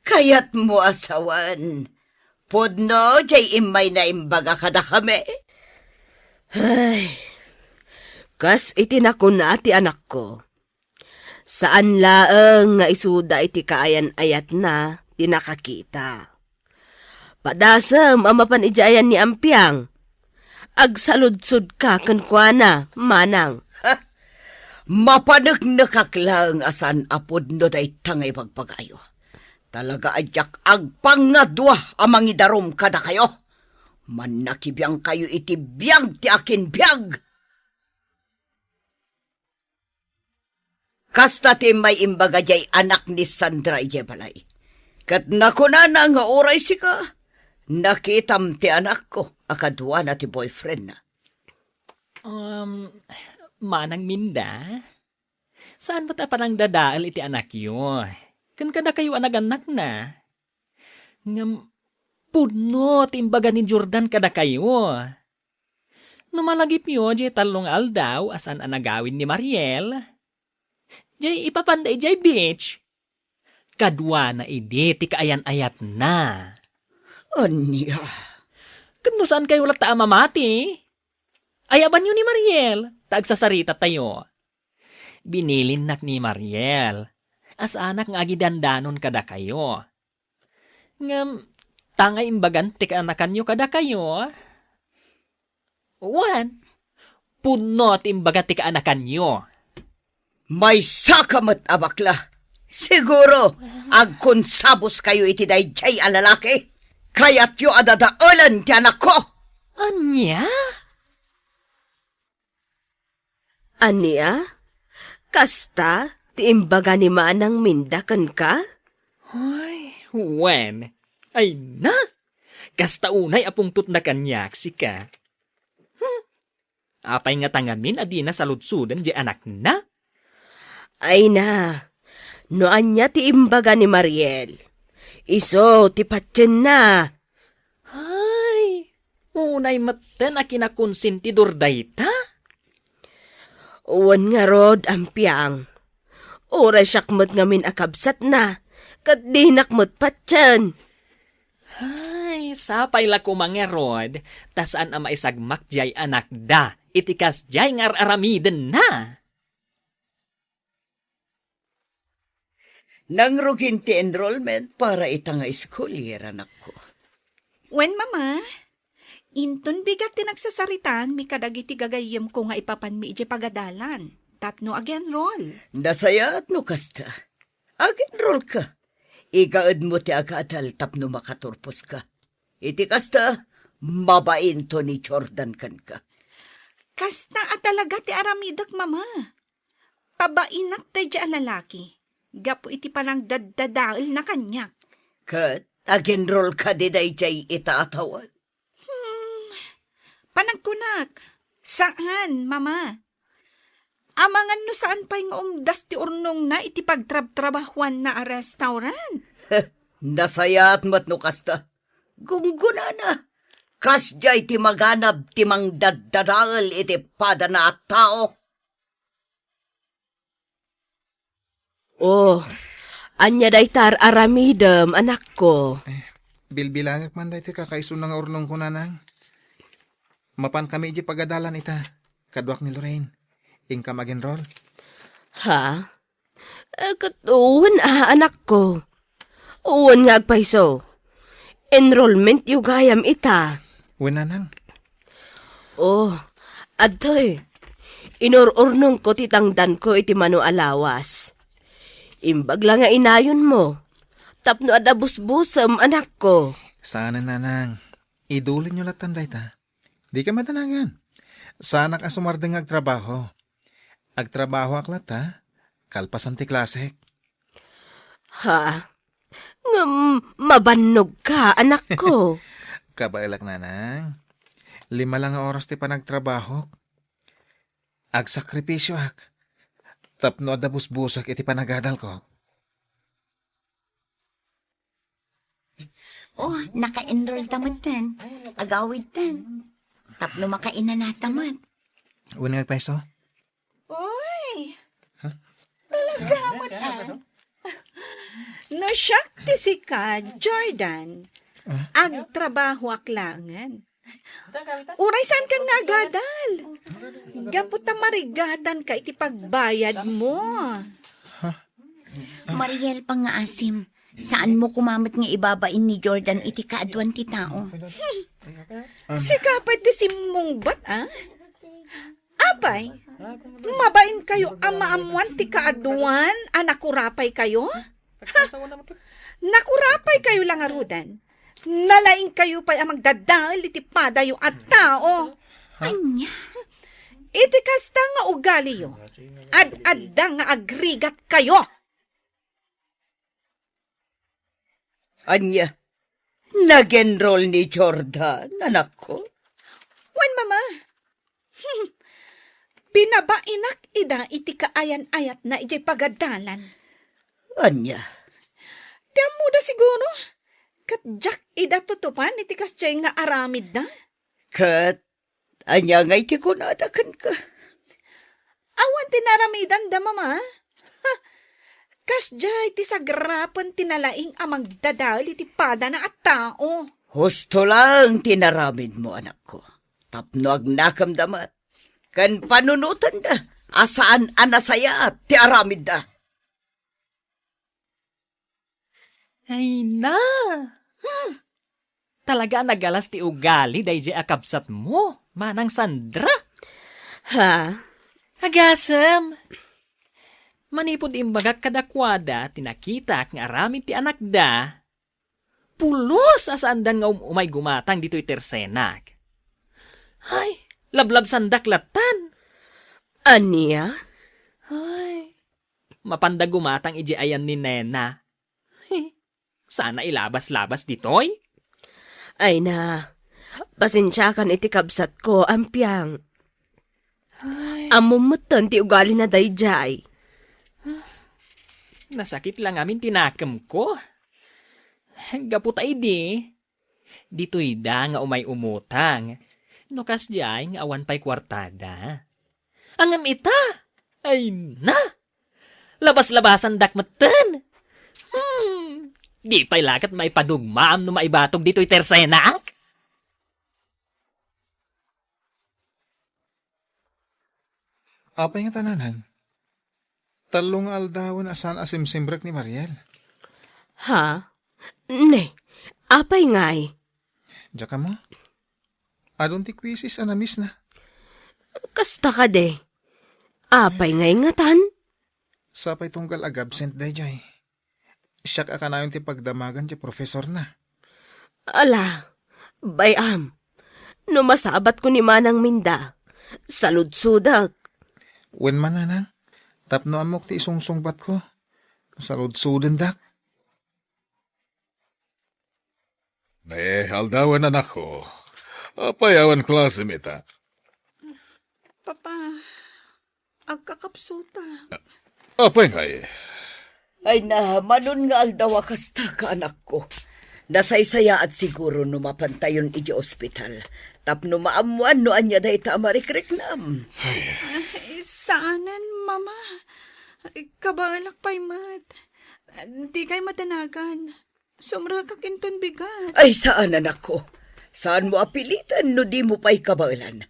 Kayatmo a sawen, pudno diay immay naimbaga kadakami? Ay, kas iti nakuna ti anakko, saan laeng nga isuda iti kaayan-ayatna ti nakakita. Padasem a mapan idiay ayan ni Ampiang. Agsaludsodka kenkuana, manang. Ha? Mapaneknekak laeng a saan a pudno dayta nga ibagbagayo. Talaga a diak agpangngadua a mangidarum kadakayo. Mannakibiangkayo iti biag ti akin biag. Kasta ti immay imbaga diay anak ni Sandra idiay balay. Ket nakunana nga uray sika, nakitam ti anakko a kaduana ti boyfriendna. Um, Manang Minda, saan met a panangdadael iti anakyo? Ken kadakayo a nagannakna? Ngem pudno ti imbaga ni Jordan kadakayo. No malagipyo diay tallo nga aldaw a saan a nagawid ni Mariel, diay ipapanda idiay beach, kaduana idi ti kaayan-ayatna. Ania? Ket no saankayo latta a mamati, ayabanyo ni Mariel, ta agsasaritatayo. Binilinnak ni Mariel a saanak nga agidandanon kadakayo. Ngem, ta nga imbagan ti kaanakanyo kadakayo? Wen, pudno ti imbaga ti kaanakanyo. Maysaka met a bakla. Siguro, agkonsaboskayo iti daydiay a lalaki. Kayatyo a dadaelen ti anakko. Ania? Ania? Kasta ti imbaga ni Manang Minda kenka? Ay, wen. Ay na! Kasta unay a pungtotna kaniak, sika. Hmm. Apay ngata ngamin a dina saludsoden diay anakna? Ay na, no ania ti imbaga ni Mariel, isu ti patienna. Ay, unay metten a kinakonsentidor dayta? Wen ngarud, Ampiang. Uray siak met ngamin a kabsatna, ket dinak met patien. Ay, sapay la koma ngarud, ta saan a maisagmak diay anakda iti kasdiay nga ar-aramidenna. Nangrugin ti enrollment para ita nga school year, anakko. Wen, Mama. Inton bigat ti nagsasaritaanmi kadagiti gagayyemko nga ipapanmi idiay pagadalan tapno ag-enroll. Nasayaat no kasta. Ag-enrollka. Igaedmo ti agadal tapno makaturposka. Iti kasta, mabainto ni Jordan kenka. Kasta a talaga ti aramidek, Mama. Pabainak daydiay a lalaki gapu iti panangdaddadaelna kaniak. Ket ag-enrollka daydiay ita a tawen? Hmm, panagkunak, saan, Mama. Amangan no saan pay nga umdas ti urnongna iti pagtrabtrabahuanna a restaurant. Nasayaat met no kasta. Gunggonana, kasdiay ti maganab ti mangdaddadael iti padana a tao. Oh, ania dayta ar-aramidem, anakko? Eh, bilbilangek man daytoy kakaisuna nga urnongko, Nanang. Mapankami idiay pagadalan ita, kaduak ni Lorraine. Inkam ag-enroll. Ha? Eh, ket wen a, anakko. Wen nga agpayso. Enrollment-yo gayam ita. Wen, Nanang. Oh, adtoy. Inur-urnongko ti tangdanko iti mano a lawas. Imbag la nga inayonmo, tapno adda busbusem, anakko. Saanen, Nanang. Idulinyo lattan dayta. Dika madanagan. Saanak a sumardeng nga agtrabaho. Agtrabahoak latta, kalpasan ti klasek. Ha? Ngem mabannogka, anakko. Kabaelak, Nanang. Lima la nga oras ti panagtrabahok. Agsakripisioak tapno adda busbusek iti panagadalko. Oh, naka-enroll ta metten. Agawid ten. Tapno makainanata met. Wen nga agpayso? Uy! Ha? Talaga met, ah. No siak ti sika, Jordan, ah? Agtrabahoak laengen. Uray saankan nga agadal. Gapu ta marigatanka iti pagbayadmo. Ha? Mariel, pangngaasim, saanmo koma met nga ibabain ni Jordan iti kaaduan ti tao. Sika pay ti simmungbat, a? Apay, mabainkayo a maammoan ti kaaduan a nakurapaykayo? Ha? Nakurapaykayo la ngaruden. Nalaingkayo pay a magdadael iti padayo a tao. Ania? Iti kasta nga ugaliyo, ad-adda nga agrigatkayo. Ania? Nag-enroll ni Jordan, anakko? Wen, Mama. Pinabainak ida iti kaayan-ayatna idiay pagadalan. Ania? Ti ammoda siguro, ket diak ida tutupan iti kasdiay nga aramidda. Ket ania ngay ti kunada kenka? Awan ti naramidanda, Mama. Ha, kasdiay ti sagrapen ti nalaing a magdadael iti padana a tao. Husto laeng ti naramidmo, anakko, tapno agnakemda met ken panunotenda a saan a nasayaat ti aramidda. Ay na! Hmm. Talaga a nagalas ti ugali daydiay a kabsatmo, Manang Sandra. Ha? Agasem, manipud imbagak kadakuada ti nakitak nga aramid ti anakda, pulos a saandan nga um-, umay gumatang ditoy tersenak. Ay, lablabsandak lattan. Ania? Ay, mapanda gumatang idiay ayan ni Nena. Sana ilabas-labas ditoy? Ay na, pasensiakan iti kabsatko, Ampiang. Ay. Ammom metten ti ugalina daydiay. Nasakit la ngamin ti nakemko. Gapu ta idi, ditoyda nga umay umutang. No kasdiay nga awan pay kuartada. Ngem ita, ay na! Labas-labasandak metten. Hmm, di pay la ket maipadugmaam no maibatog ditoy tersenak. Apay nga tananan? Tallo nga aldawen a saan a simsimrek ni Mariel. Ha? Ne, apay ngay? Diak ammo. Adun ti quizzes a na-miss na. Kasta kadi. Apay ngay ngatan? Sapay tunggal ag-absent daydiay. Siak a kanayon ti pagdamagan ti profesorna. Ala, bay-am. No masabatko ni Manang Minda, saludsodek. Wen man, Nanang, tapno ammok ti isungsungbatko, saludsodendak. Ne, aldawen, anakko. Apay awan klasem ita? Papa, agkakapsutak. Apay ngay? Ay na, manon nga aldaw a kasta ka, anakko. Nasaysayaat siguro no mapantayon idiay ospital. Tapno maammoan no ania dayta a marikriknam. Ay. Ay, saanen, Mama. Kabaelak pay met. Dikay madanagan. Sumrekak inton bigat. Ay, saan, anakko. Saanmo a piliten no dimo pay kabaelan.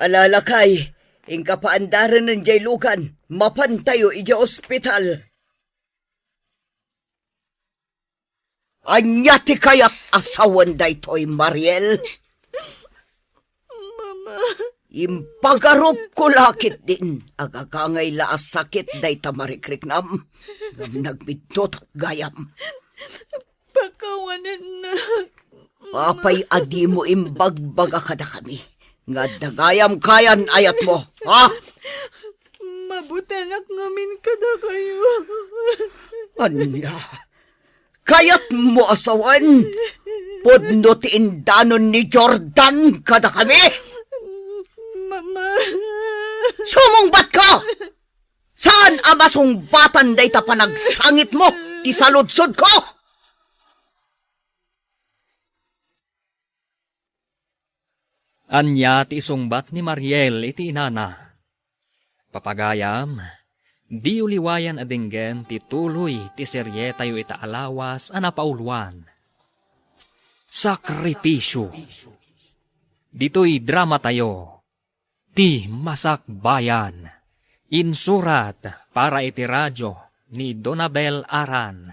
Ala, lakay, inka paandarenen diay lugan, mapantayo idiay ospital. Ania ti kayat a sawen daytoy, Mariel? Mama. Impagarupko la ketdin, agagangay la a sakit dayta marikriknam, ngem nagbiddut gayam. Pakawanennak. Apay a dimo imbagbaga kadakami nga adda gayam kayan ayatmo, ha? Mabutengak ngamin kadakayo. Ania? Kayatmo a sawen? Pudno ti indanon ni Jordan kadakami? Mama. Sumungbatka! Saan a masungbatan dayta panagsangitmo ti saludsodko? Ania ti isungbat ni Mariel iti inana? Papagayam, diyo liwayan a denggen ti tuloy ti serietayo ita a lawas a napauluan, Sakripisio. Ditoy dramatayo, Ti Masakbayan. Insurat para iti radyo ni Donabel Aran,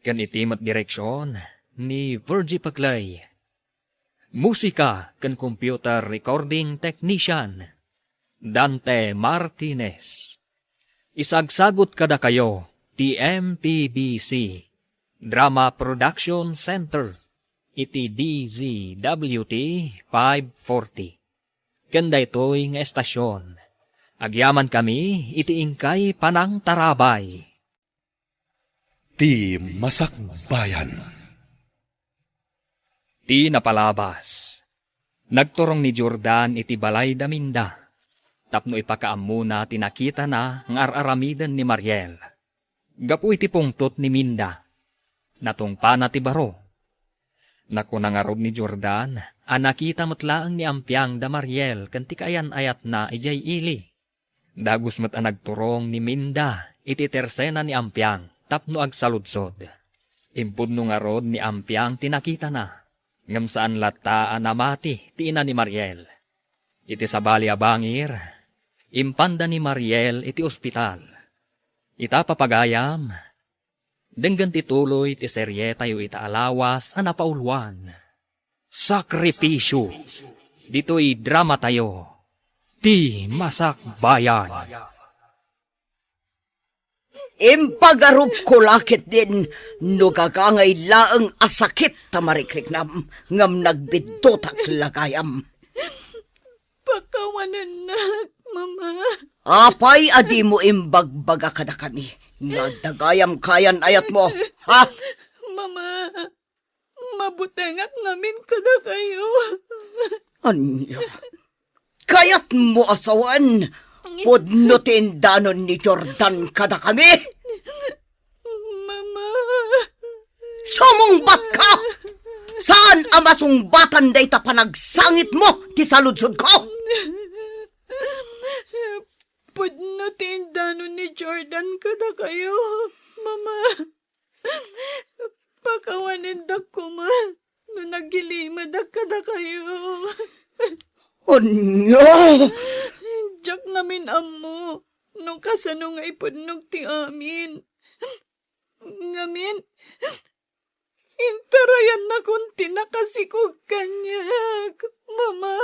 ken iti met direksion ni Virgie Paclay. Musika ken computer recording technician, Dante Martinez. Isagsagut kadakayo ti M P B C Drama Production Center iti D Z W T five forty. Ken daytoy nga estasion, agyamankami iti inkay panangtarabay. Ti Masakbayan. Ti napalabas, nagturong ni Jordan iti balay da Minda tapno ipakaammona ti nakitana nga ar-aramiden ni Mariel. Gapu iti pungtot ni Minda, natungpana ti baro. Nakuna ngarud ni Jordan a nakita met laeng ni Ampiang da Mariel ken ti kaayan-ayatna idiay ili. Dagus met a nagturong ni Minda iti tersena ni Ampiang tapno agsaludsod. Impudno ngarud ni Ampiang ti nakitana, ngem saan latta a namati ti ina ni Mariel. Iti sabali a bangir, impanda ni Mariel iti ospital. Ita, papagayam, Denggen ti tuloy ti serietayo ita a lawas a napauluan, Sakripisyo. Ditoy dramatayo, Ti Masakbayan. Impagarupko la ketdin no gagangay laeng a sakit ta marikriknam, ngem nagbiddutak la gayam. Pakawanennak, Mama. Apay a dimo imbagbaga kadakami nga adda gayam kayan-ayatmo, ha? Mama, mabutengak ngamin kadakayo. Ania? Kayatmo a sawen? Pudno ti indanon ni Jordan kadakami? Mama. Sumungbatka! Saan a masungbatan dayta panagsangitmo ti saludsodko? Pudno ti indanon ni Jordan kadakayo, Mama. Pakawanendak koma no nagilimedak kadakayo. Ania? Diak ngamin ammo no kasano nga ipudnog ti amin. Ngamin, intarayannakon ti nakasikog kaniak, Mama.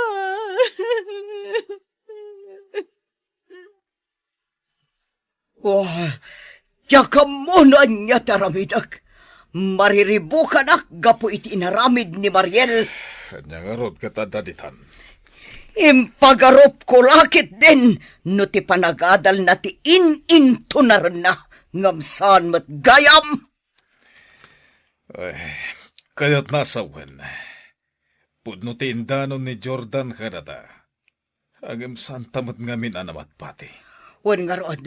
Oh, diak ammo no ania ti aramidek. Mariribukanak gapu iti inaramid ni Mariel. Ania ngarud ket adda ditan? Impagarupko la ketdin no ti panagadalna ti in-intunarenna, ngem saan met gayam. Ay, kayatna a sawen. Pudno ti indanon ni Jordan kadata. Ngem saanta met ngamin a namatpati. Wen ngarud,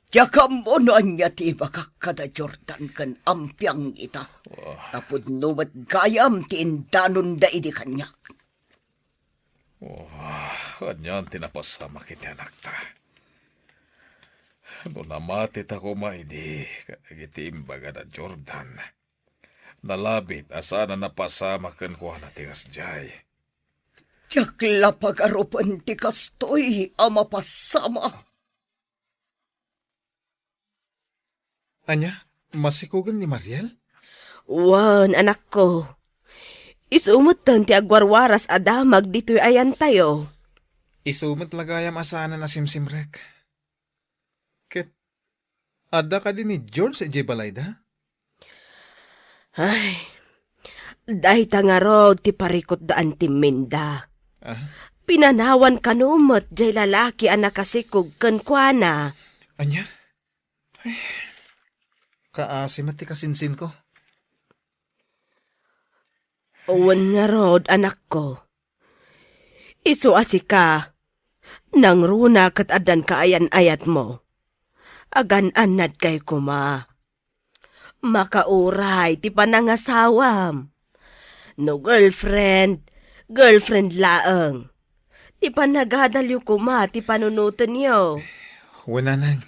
diak ammo no ania ti ibagak kada Jordan ken Ampiang ita. Oh. Ta pudno met gayam ti indanonda idi kaniak. Oh, anian ti napasamak iti anakta? No namatita koma idi kadagiti imbagada Jordan, nalabit a saan a napasamak kenkuana ti kasdiay. Diak la pagarupen ti kastoy a mapasamak. Ania, masikogen ni Mariel? Wen, anakko. Isu metten ti agwarwaras a damag ditoy ayantayo. Isu met la gayam a saanen a simsimrek. Ket adda kadi ni George idiay balayda? Ay, dayta ngarud ti parikutda a timminda. Ah? Pinanawan kano met diay lalaki a nakasikog kenkuana. Ania? Ay, kaasi met ti kasinsinko. Wen ngarud, anakko. Isu a sika, nangruna ket addan kaayan-ayatmo. Agan-annadkay koma. Makauray ti panangasawam. No girlfriend, girlfriend laeng. Ti panagadalyo koma ti panunotenyo. Wen, nanang.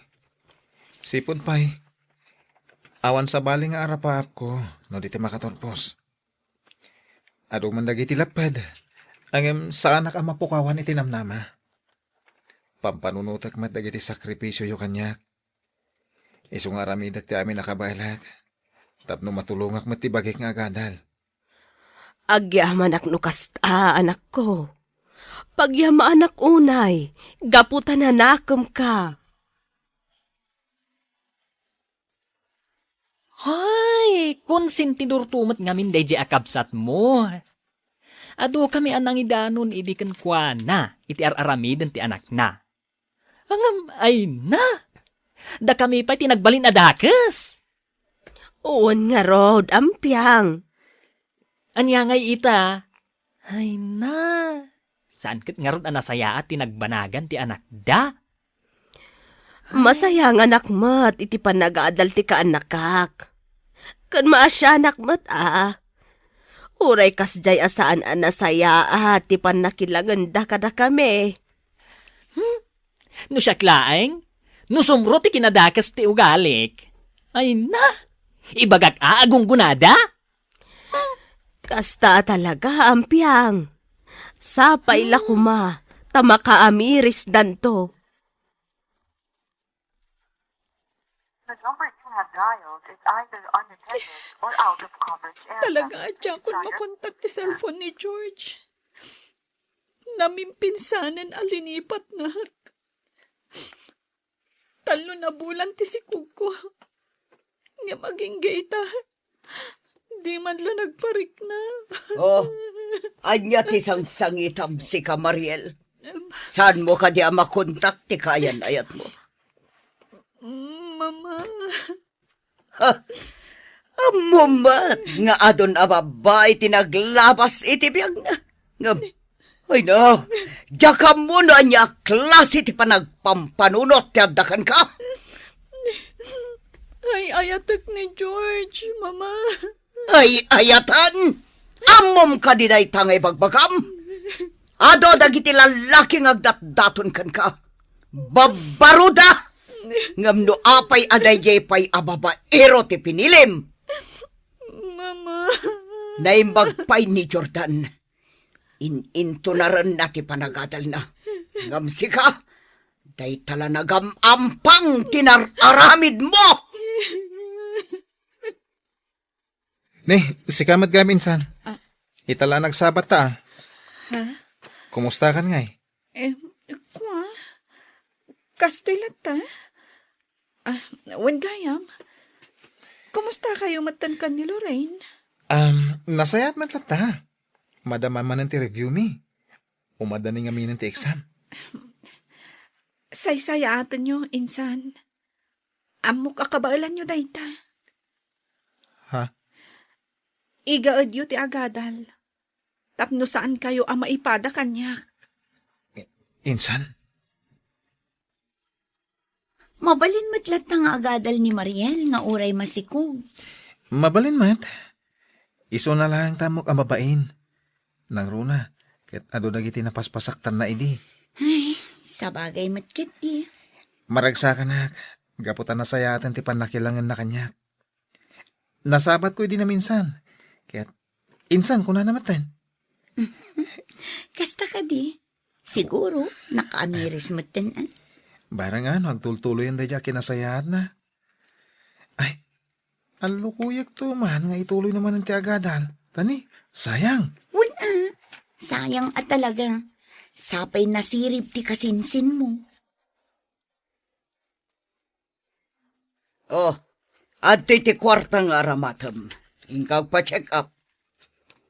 Sipud pay, awan sabali nga arapaapko no di ti makaturpos. Adu man dagiti lapped, ngem saanak a mapukawan iti namnama. Pampanunotek met dagiti sakripisioyo kaniak. Isu nga aramidek ti amin a kabaelek, tapno matulongak met ti bagik nga agadal. Agyamanak no kasta, anakko. Pagyamanak unay, gapu ta nanakemka. Hay, konsentidorto met ngamin daydiay a kabsatmo. Adukami a nangidanon idi kenkuana iti ar-aramiden ti anakna. Ngem, ay na! Dakami pay ti nagbalin a dakes. Wen ngarud, ampiang. Ania ngay ita? Ay na, saan ket ngarud a nasayaat ti nagbanagan ti anakda? Masayanganak met iti panagadal ti kaanakak. Ken maasianak met a. Uray kasdiay a saan a nasayaat ti pannakilangenda kadakami. Hmm? No siak laeng, no sumro ti kinadakes ti ugalik. Ay na, ibagak a agunggonada? Kasta a talaga, ampiang. Sapay la koma, ta makaamirisdanto. The number you have dialed is either unattended or out of coverage area. Talaga, diakon makontak ti cellphone ni George. Namimpinsanen a linipatnak. Tallo na bulan ti sikogko. Ngem agingga ita, di man la nagparikna. Oh, ania ti sangsangitam, sika, Mariel? Saanmo kadi a makontak ti kaayan-ayatmo? Mm, Mama. Ha? Ammom met nga adun a babbai ti naglabas iti biagna. Ngem, ay na, diak ammo no ania a klase ti panagpampanunot ti adda kenka. Ay-ayatek ni George, Mama. Ay-ayatan? Ammom kadi dayta nga ibagbagam? Adu dagiti lallaki nga agdatdaton kenka. Babbaroda! Ngem no apay a daydiay pay a babaero ti pinilim? Mama. Naimbag pay ni Jordan. In-intunarenna ti panagadalna. Ngem sika, dayta la nagam-ampang ti nar-aramidmo! Ni, sika met gayam, insan. Ah. Ita la nagsabat ta, ah. Ha? Kumusta kan ngay? Eh, kua, kastoy latta. Ah, wen gayam, kumusta kayo metten kan ni Lorraine? Um, nasayaat met latta. Madama manen ti review mi. Umadda ni ngaminen ti exam. Saysayaatenyo, insan. Ammok a kabaelanyo dayta. Ha? Igaedyo ti agadal. Tapno saankayo a maipada kaniak. I-, insan? Mabalin met latta nga agadal ni Mariel nga uray masikog. Mabalin met. Isuna laeng ta ammok a mabain. Nangruna, ket adu dagiti napaspasaktanna idi. Ay, sabagay met ketdi. Maragsakanak, gapu ta nasayaaten ti pannakilangenna kaniak. Nasabatko idi naminsan. Ket, insan, kunana metten. Kasta kadi? Siguro, nakaamiris metten, ah. Barang ano, agtultuloyen daydi a kinasayaatna. Ay, allukuyek to man nga ituloy na manen ti agadal. Tani, sayang. Wen, ah. Sayang a talaga. Sapay nasirib ti kasinsinmo. Oh, adtoy ti kuarta nga aramatem. Inka agpa-check up.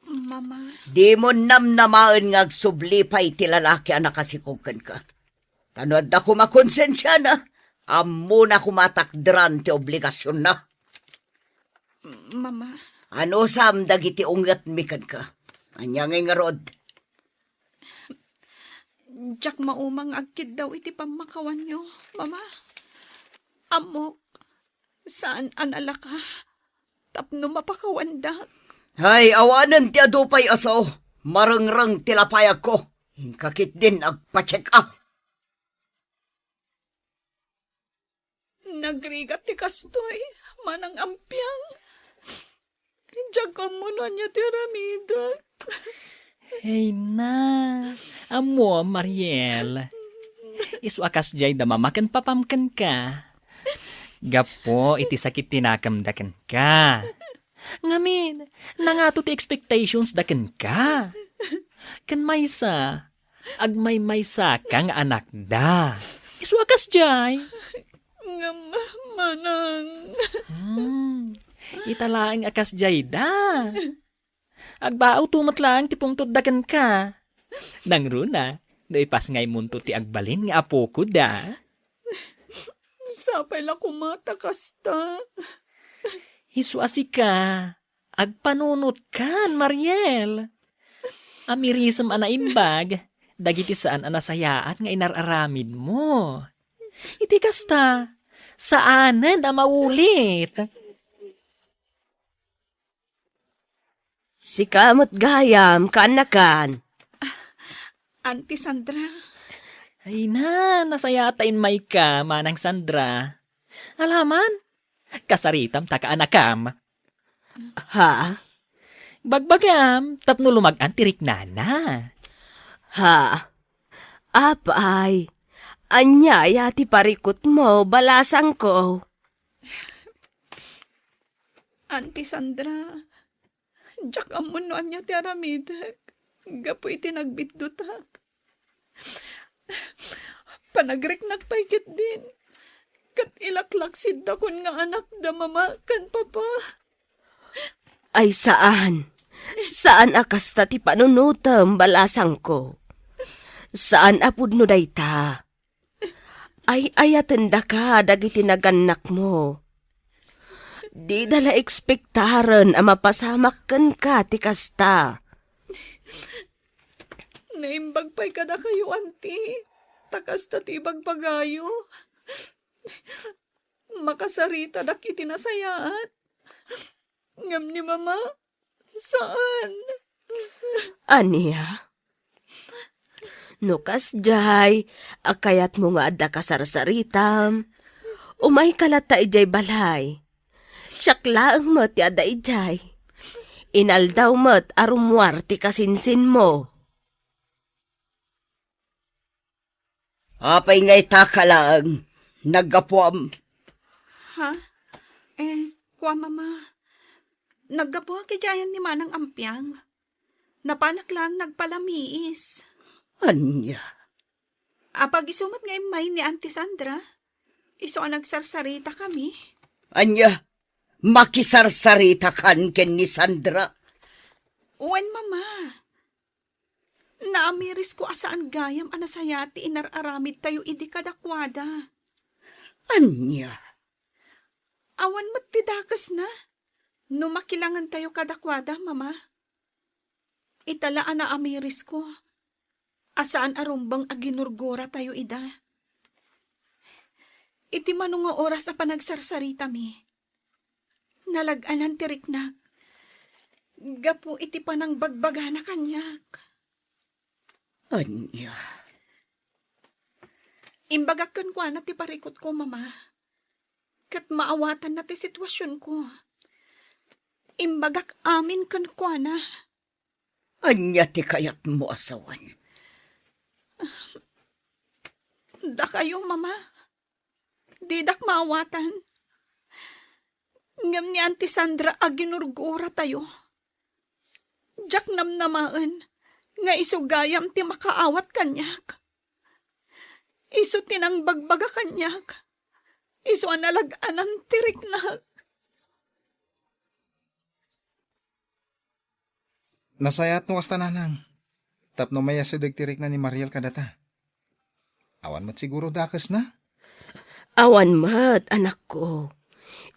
Mama. Dimo namnamaen nga agsubli pay ti lalaki a nakasikog kenka. Ta no adda koma konsensiana, ammona koma a takderan ti obligasionna. Mama. Anusam dagiti ungetmi kenka? Ania ngay ngarud? Diak maumang agkiddaw iti pammakawanyo, Mama. Ammok, saan a nalaka tapno mapakawandak. Hay, awanen ti adu pay a sao. Marengreng ti lapayagko. Inka ketdin agpa-check up. Nagrigat ti kastoy, manang ampiang. Diak ammo no ania ti aramidek. Hey na, ammo, Mariel. Isu a kasdiay da mama ken papam kenka. Gapu iti sakit ti nakemda kenka. Ngamin, nangato ti expectations da kenka. Ken maysa, agmaymaysa ka nga anakda. Isu a kasdiay. Ngem, manang. Hmm. Ita laeng a kasdiay da. Agbaaw to met laeng ti pungtod da kenka. Nangruna, no ipasngaymonto ti agbalin nga apoko da. Sapay la koma ta kasta. Isu a sika, agpanunotkan, Mariel. Amirisem a naimbag dagiti saan a nasayaat nga inar-aramidmo. Iti kasta, saanen a maulit. Sika met gayam, kaannakan. Auntie Sandra. Ay na, nasayaat ta immayka, Manang Sandra. Alaman, kasaritam ta kaanakam. Ha? Bagbagam, tapno lumag-an ti riknana. Ha? Apay, ania aya ti parikutmo, balasangko? Auntie Sandra, diak ammo no ania ti aramidek gapu iti nagbiddutak. Panagriknak pay ketdin, ket ilaklaksidakon nga anakda mama ken papa. Ay, saan. Saan a kasta ti panunotem, balasangko. Saan a pudno dayta. Ay-ayatendaka dagiti nagannakmo. Dida la ekspektaren a mapasamak kenka ti kasta. Naimbag pay kadakayo, anti, ta kasta ti ibagbagayo. Makasaritadak iti nasayaat. Ngem ni mama, saan. Ania? No kasdiay a kayatmo nga adda kasarsaritam, umayka latta idiay balay. Siak laeng met ti adda idiay. Inaldaw met a rummuar ti kasinsinmo. Apay nga itaka laeng, naggapuam? Ha? Eh, kua, mama. Naggapuak idiay ayan ni Manang Ampiang. Napanak laeng nagpalamiis. Ania? Apag isu met nga immay ni Auntie Sandra? Isu a nagsarsaritakami? Ania? Makisarsaritakan ken ni Sandra? Wen, mama. Naamirisko a saan gayam a nasayaat ti inar-aramidtayo idi kadakuada. Ania? Awan met ti dakesna no makilangentayo kadakuada, mama. Ita la a naamirisko a saan a rumbeng a ginurguratayo ida. Iti mano nga oras a panagsarsaritami, nalag-anan ti riknak gapu iti panangbagbagana kaniak. Ania? Imbagak kenkuana ti parikutko, mama. Ket maawatanna ti situasionko. Imbagak amin kenkuana. Ania ti kayatmo a sawen? Dakayo, mama. Didak maawatan. Ngem ni Auntie Sandra a ginurguratayo, diak namnamaen nga isu gayam ti makaawat kaniak. Isu ti nangbagbaga kaniak. Isu a nalag-anan ti riknak. Nasayaat no kasta, nanang, tapno mayasideg ti rikna ni Mariel kadata. Awan met siguro dakesna? Awan met, anakko.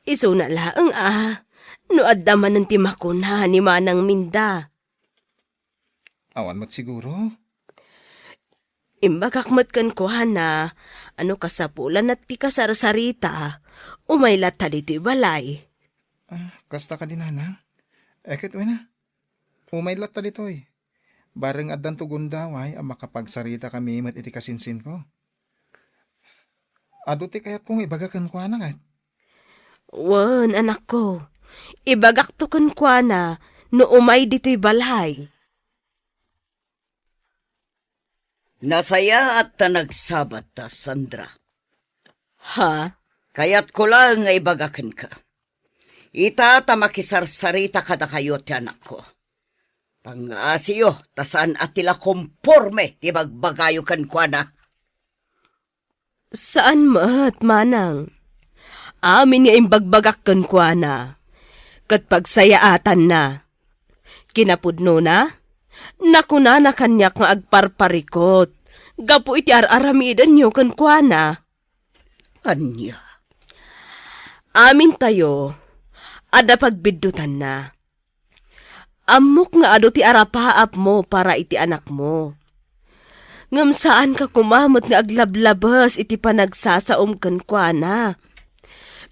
Isuna laeng a no adda manen ti makuna ni Manang Minda. Awan met siguro. Imbagak met kenkuana a no kasapulanna ti kasarsarita, umay latta ditoy balay. Ah, kasta kadi, nanang? Eh, ket wen a, umay latta ditoy. Bareng addanto gundaway a makapagsaritakami met iti kasinsinko. Adu ti kayatko nga ibaga kenkuana, ket? Wen, anakko. Ibagakto kenkuana no umay ditoy balay. Nasayaat ta nagsabat ta, Sandra. Ha? Kayatko laeng nga ibaga kenka. Ita ta makisarsarita kadakayo ti anakko. Pangngasiyo ta saan a ti la komporme ti bagbagayo kenkuana. Saan met, manang. Amin nga imbagbagak kenkuana, ket pagsayaatanna. Kinapudnona, nakunana kaniak nga agparparikut gapu iti ar-aramidenyo kenkuana. Ania? Amintayo, adda pagbiddutanna. Ammok nga adu ti arapaapmo para iti anakmo. Ngem saanka koma met nga aglablabes iti panagsasaom kenkuana.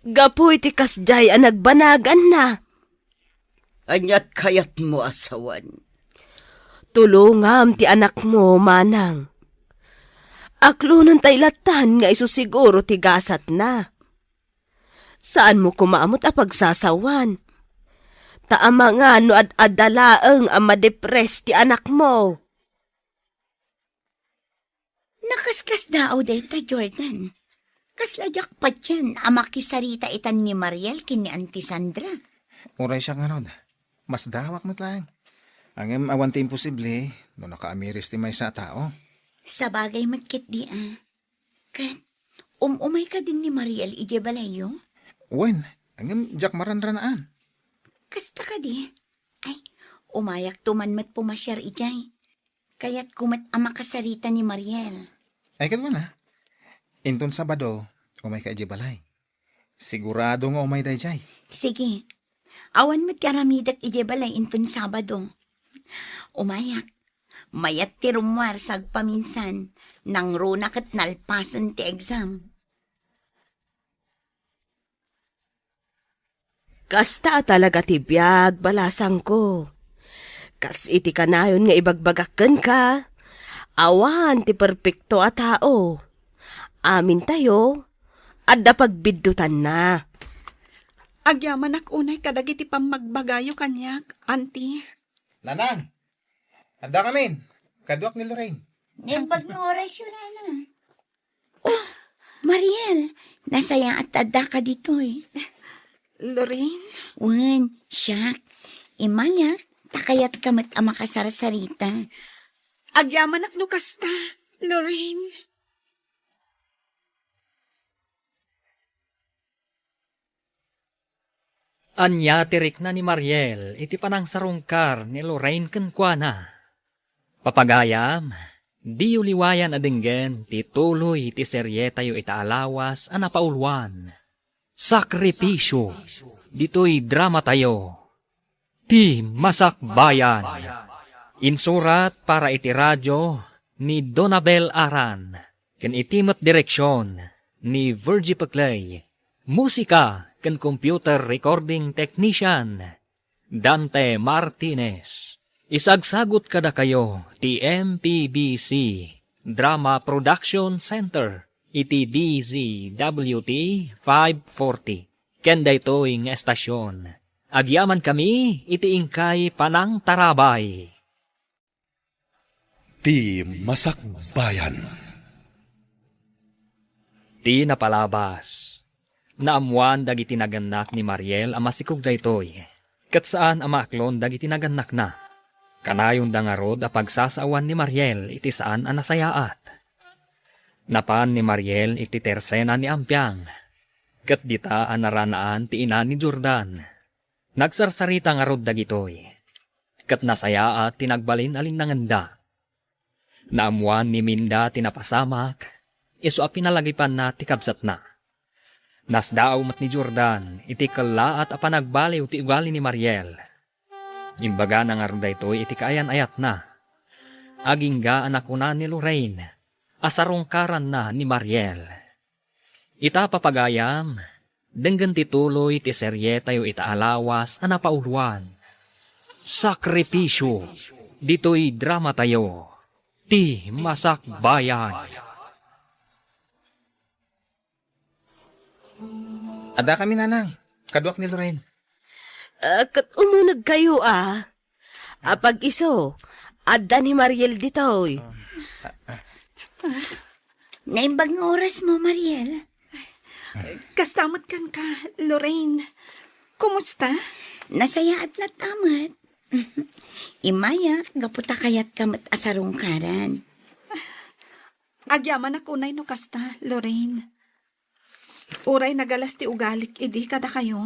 Gapu iti kasdiay a nagbanaganna. Aniat kayatmo a sawen? Tulongam ti anakmo, manang. Aklonentay lattan nga isu siguro ti gasatna. Saanmo koma met a pagsasawan. Ta amangan no ad-adda laeng a madepres ti anakmo. Nakaskasdaaw dayta, Jordan. Kasla diak patien a makisarita itan ni Mariel ken ni Auntie Sandra. Uray siak ngarud. Masdaawak met laeng. Ngem awan ti imposible no nakaamiris ti maysa a tao. Sabagay met ketdi a. Ket, um-umay kadin ni Mariel idiay balayyo? Wen, ngem diak maranranaan. Kasta kadi? Ay, umayakto man met pumasiar idiay. Kayatko met a makasarita ni Mariel. Ay, ket wen a. Inton Sabado, umayka idiay balay. Sigurado nga umay daydiay. Sige. Awan met ti aramidek idiay balay inton Sabado. Umayak. Mayat ti rummuar sa agpaminsan. Nangruna ket nalpasen ti exam. Kasta a talaga ti biag, balasangko. Kas iti kanayon nga ibagbagak kenka, awan ti perpekto a tao. Amintayo, adda pagbiddutanna. Agyamanak unay kadagiti pammagbagayo kaniak, Auntie. Nanang, adda kamin. Kaduak ni Lorraine. Naimbag nga orasyo, Nana. Oh, Mariel, nasayaat ta addaka ditoy. Lorraine? Wen, siak. Immayak, ta kayatka met a makasarsarita. Agyamanak no kasta, Lorraine. Ania ti rikna ni Mariel iti panangsarungkar ni Lorraine kenkuana? Papagayam, diyo liwayan a denggen ti tuloy ti serietayo ita a lawas a napauluan, Sakripisyo, ditoy dramatayo, Ti Masakbayan. Insurat para iti radio ni Donabel Aran, ken iti met direksion ni Virgie Peclay. Musika ken computer recording technician, Dante Martinez. Isagsagut kadakayo ti M P B C Drama Production Center iti D Z W T five forty. Ken daytoy nga estasion, agyamankami iti inkay panangtarabay. Ti Masakbayan. Ti napalabas. Naammoan dagiti nagannak ni Mariel a masikog daytoy, ket saan a maaklon dagiti nagannakna. Kanayonda ngarud a pagsasaoan ni Mariel iti saan a nasayaat. Napan ni Mariel iti tersena ni Ampiang, ket dita a naranaan ti ina ni Jordan. Nagsarsarita ngarud dagitoy, ket nasayaat ti nagbalin a linnangenda. Naammoan ni Minda ti napasamak, isu a pinalagipanna ti kabsatna. Nasdaaw met ni Jordan iti kellaat a panagbaliw ti ugali ni Mariel. Imbagana ngarud daytoy iti kaayan-ayatna. Agingga a nakuna ni Lorraine a sarungkaranna ni Mariel. Ita, papagayam, denggen ti tuloy ti serietayo ita a lawas a napauluan, Sakripisyo, ditoy dramatayo, Ti Masakbayan. Adda kami, Nanang. Kaduak ni Lorraine. Ah, ket umuneg kayo, ah. Apag iso, adda ni Mariel ditoy. Naimbag nga oras mo, Mariel. Kasta met kenka, Lorraine. Kumusta? Nasayaat latta met. Immaya, gapu ta kayatka met a sarungkaran. Agyamanak unay no kasta, Lorraine. Uray nagalas ti ugalik idi kadakayo.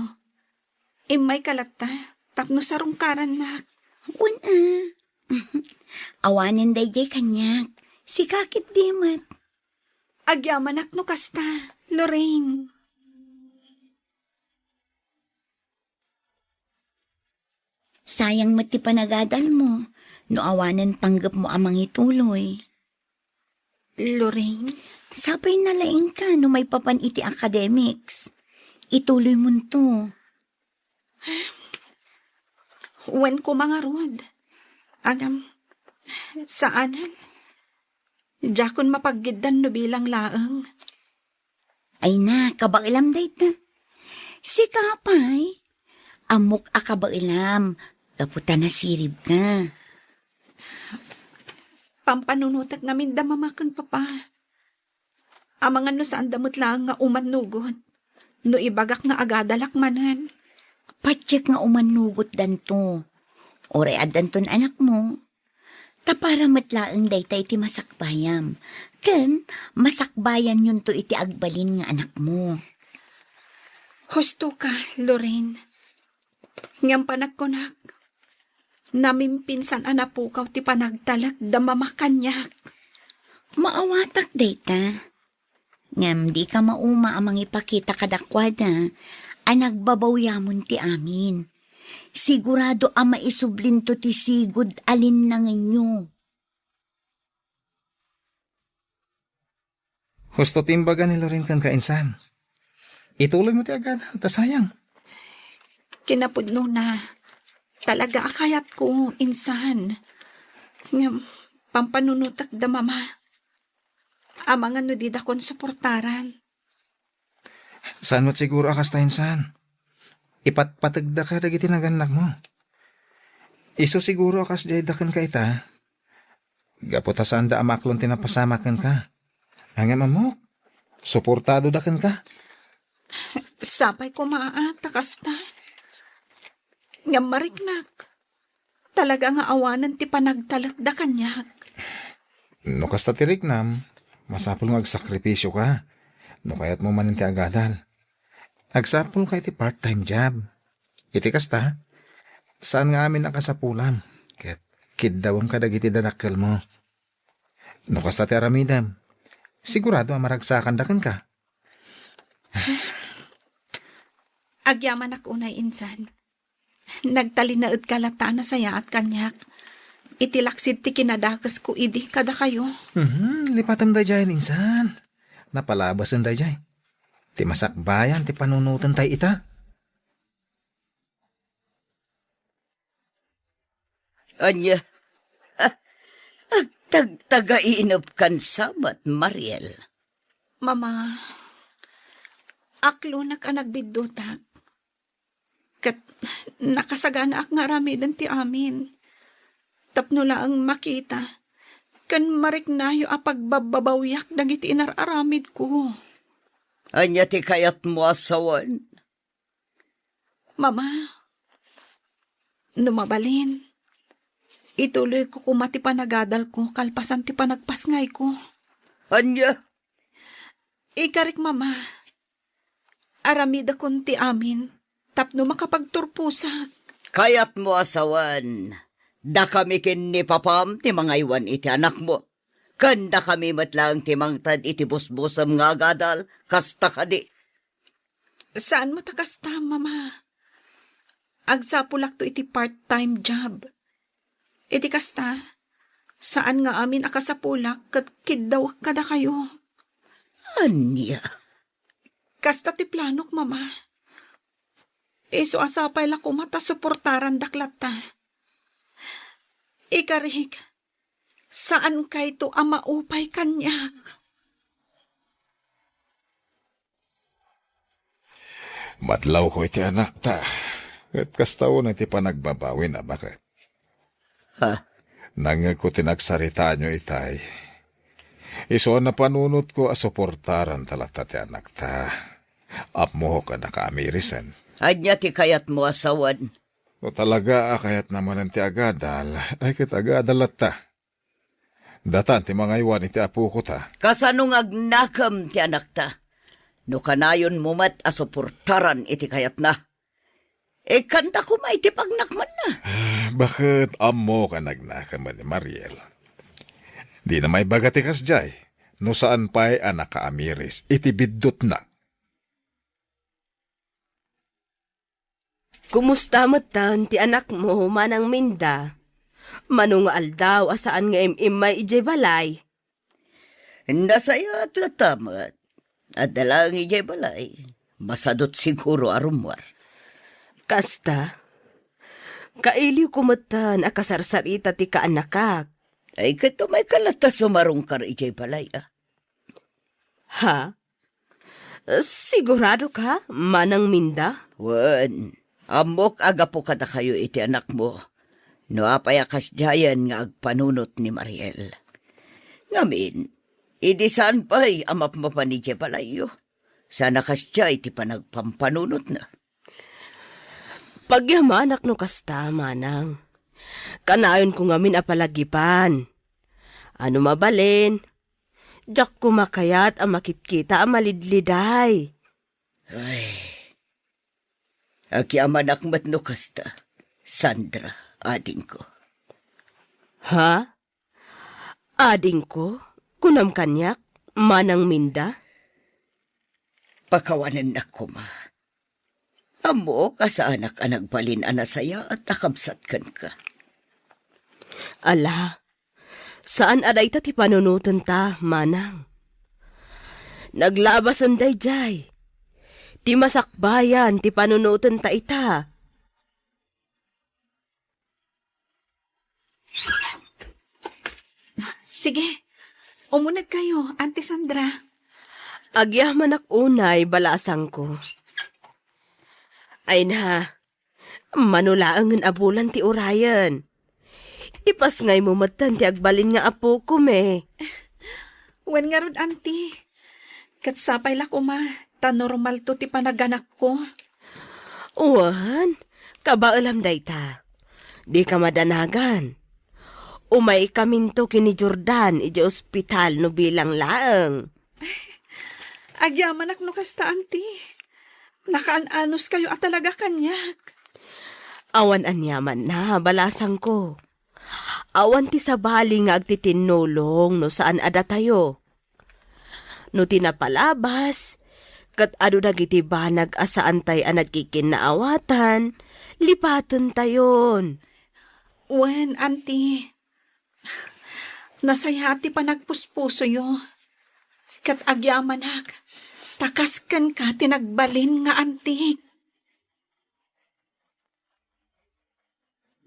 Immayka latta tapno sarungkarannak. Wen a. Awanen daydiay kaniak. Sika ketdi met. Agyamanak no kasta, Lorraine. Sayang met ti panagadalmo no awanen panggepmo a mangituloy. Lorraine? Sapay nalaingka no maipapan iti academics. Ituloymonto. Wen koma ngarud. Agam, saanen. Diakon mapaggiddan no bilang laeng. Ay na, kabaelam dayta. Sika pay, ammok a kabaelam, gapu ta nasiribka. Pampanunotek ngamin da mama ken papa. Amangan no saanda met laeng nga umannugot no ibagak nga agadalak manen. Patiek nga umannugotdanto. Uray addanton anakmo, ta para met laeng dayta iti masakbayam, ken masakbayanyonto iti agbalin nga anakmo. Husto ka, Lorraine. Ngem panagkunak, namimpinsan a napukaw ti panagtalek da Mama kaniak. Maawatak dayta. Ngem dika mauma a mangipakita kadakuada a nagbabawyamon ti amin. Sigurado a maisublinto ti sigud a linnangenyo. Husto ti imbaga ni Loren kenka, insan. Ituloymo ti agadal, ta sayang. Kinapudnona, talaga a kayatko, insan. Ngem, pampanunotek da Mama. Amangan no didakon suportaran. Saan met siguro a kasta, insan. Ipatpategdaka dagiti nagannakmo. Isu siguro a kasdiay da kenka ita. Gapu ta saanda a maaklon ti napasamak kenka. Ngem ammok, suportadoda kenka. Sapay koma a ta kasta. Ngem mariknak. Talaga nga awanen ti panagtalekda kaniak. No kasta ti riknam, masapul nga agsakripisioka no kayatmo manen ti agadal. Agsapulka iti part-time job. Iti kasta, saan nga amin a kasapulam, ket kiddawem kadagiti dadakkelmo. No kasta ti aramidem, sigurado a maragsakanda kenka. Agyamanak unay, insan. Nagtalinaedka latta a nasayaat kaniak. Iti laksid ti kinadakesko idi kadakayo. Mhm, lipatem daydiay, insan. Napalabasen daydiay. Ti masakbayan ti panunoten tay ita. Ania? Ah, agtagtagainep kan samat, Mariel. Mama, aklonak a nagbiddutak. Ket nakasaganaak nga aramiden ti amin. Tapno laeng makita ken mariknayo a pagbabbabawiak dagiti inar-aramidko. Ania ti kayatmo a sawen? Mama, no mabalin, ituloyko koma ti panagadalko kalpasan ti panagpasngayko. Ania? Ikarik, Mama, aramidakon ti amin tapno makapagturposak. Kayatmo a sawen, dakami ken ni papam ti mangaywan iti anakmo. Ken dakami met laeng ti mangted iti busbusem nga agadal, kasta kadi? Saan met a kasta, Mama. Agsapulakto iti part-time job. Iti kasta, saan nga amin a kasapulak ket kiddawek kadakayo. Ania? Kasta ti planok, Mama. Isu a sapay la koma ta suportarandak latta. Ikarik, saankayto a maupay kaniak. Madlawko iti anakta, ket kasta unay ti panagbabawina, baket. Ha? Nangngegko ti nagsaritaanyo itay. Isu a napanunotko a suportaranta latta ti anakta. Ammok a nakaamirisan. Ania ti kayatmo a sawen? No talaga a kayatna manen ti agadal, ay ket agadal latta. Datan ti mangaywan iti apoko ta. Kasano nga agnakem ti anakta? No kanayonmo met a suportaran iti kayatna, ikkanda koma iti pagnakmanna. Ah, baket ammok a nagnakem ni Mariel. Dina maibaga ti kasdiay, no saan pay a nakaamiris iti biddutna. Kumusta metten ti anakmo, Manang Minda? Mano nga aldaw a saan nga im-immay idiay balay? Nasayaat latta met. Adda laeng idiay balay. Masadut siguro a rummuar. Kasta, kailiwko metten a kasarsarita ti kaanakak. Ay, ket umayka latta sumarungkar idiay balay, a? Ha? Sigurado ka, Manang Minda? Wen, ammok a gapu kadakayo iti anakmo. No apay a kasdiayen nga agpanunot ni Mariel. Ngamin, idi saan pay a mapmapan idiay balayyo, saan a kasdiay ti panagpampanunotna. Pagyamanak no kasta, manang. Kanayonko ngamin a palagipan. Ano mabalin, diak koma kayat a makitkita a malidliday. Ay, agyamanak met no kasta, Sandra, adingko. Ha? Adingko, kunam kaniak, Manang Minda? Pakawanennak koma. Ammok a saanak a nagbalin a nasayaat a kabsat kenka. Ala, saan a dayta ti panunotenta, manang. Naglabasen daydiay. Ti masakbayan ti panunotenta ita. Sige, umunegkayo, Auntie Sandra. Agyamanak unay, balasangko. Ay na, mano laengen a bulan ti urayen. Ipasngaymo metten ti agbalin nga apokome. Wen ngarud, Auntie. Ket sapay la koma, ta normalto ti panaganakko. Wen, kabaelam dayta. Dika madanagan. Umaykaminto ken ni Jordan idiay ospital no bilang laeng. Agyamanak no kasta, Auntie. Nakaan-anuskayo a talaga kaniak. Awan aniamanna, balasangko. Awan ti sabali nga agtitinnulong no saan a datayo. No ti napalabas, ket adu dagiti banag a saantay a nagkikinnaawatan, lipatentayon. Wen, Auntie. Nasayaat ti panagpuspusoyo. Ket agyamanak, ta kas kenka ti nagbalin nga antik.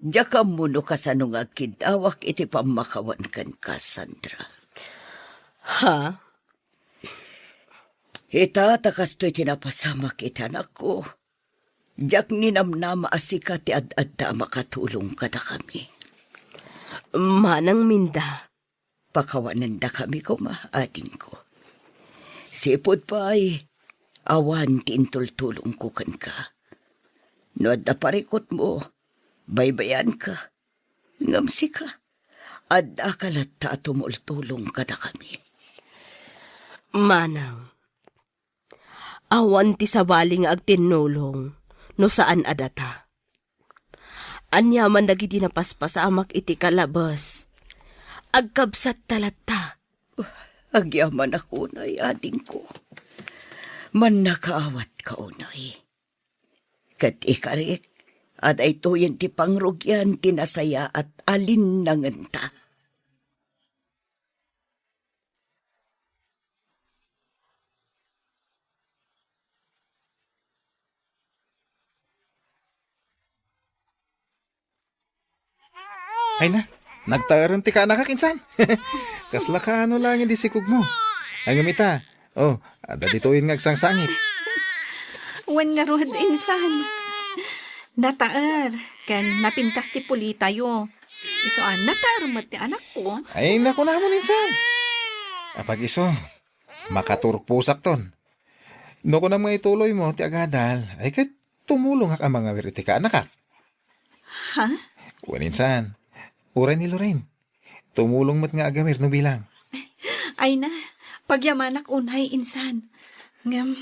Diak ammo no kasano nga agkiddawak iti pammakawan kenka, Sandra. Ha? Ita ta kastoy ti napasamak iti anakko, diak ninamnama a sika ti ad-adda a makatulong kadakami. Manang Minda, pakawanendakami koma, adingko. Sipud pay, awan ti intultulongko kenka. No adda parikutmo, baybayanka. Ngem sika, addaka latta a tumultulong kadakami. Manang, awan ti sabali nga agtinnulong no saan a data. Aniaman dagiti napaspasamak iti kalabes, agkabsatta latta. Agyamanak unay, adingko. Mannakaawatka unay. Ket ikarik a daytoyen ti pangrugian ti nasayaat a linnangenta. Ay na, nagtaerem ti kaanakak, insan. Kasla kaano laeng idi sikogmo. Ay, ngem ita, oh, adda ditoyen nga agsangsangit. Wen ngarud, insan. Nataer, ken napintas ti pulitayo. Isu a, nataer met ti anakko. Ay, nakunamon, insan. Apag-isu, makaturposakton. No kunam nga ituloymo ti agadal, ay ket tumulongak a mangawir iti kaanakak. Ha? Wen insan, uray ni Lorraine. Tumulong met nga agawir no bilang. Ay na, pagyamanak unay, insan. Ngem,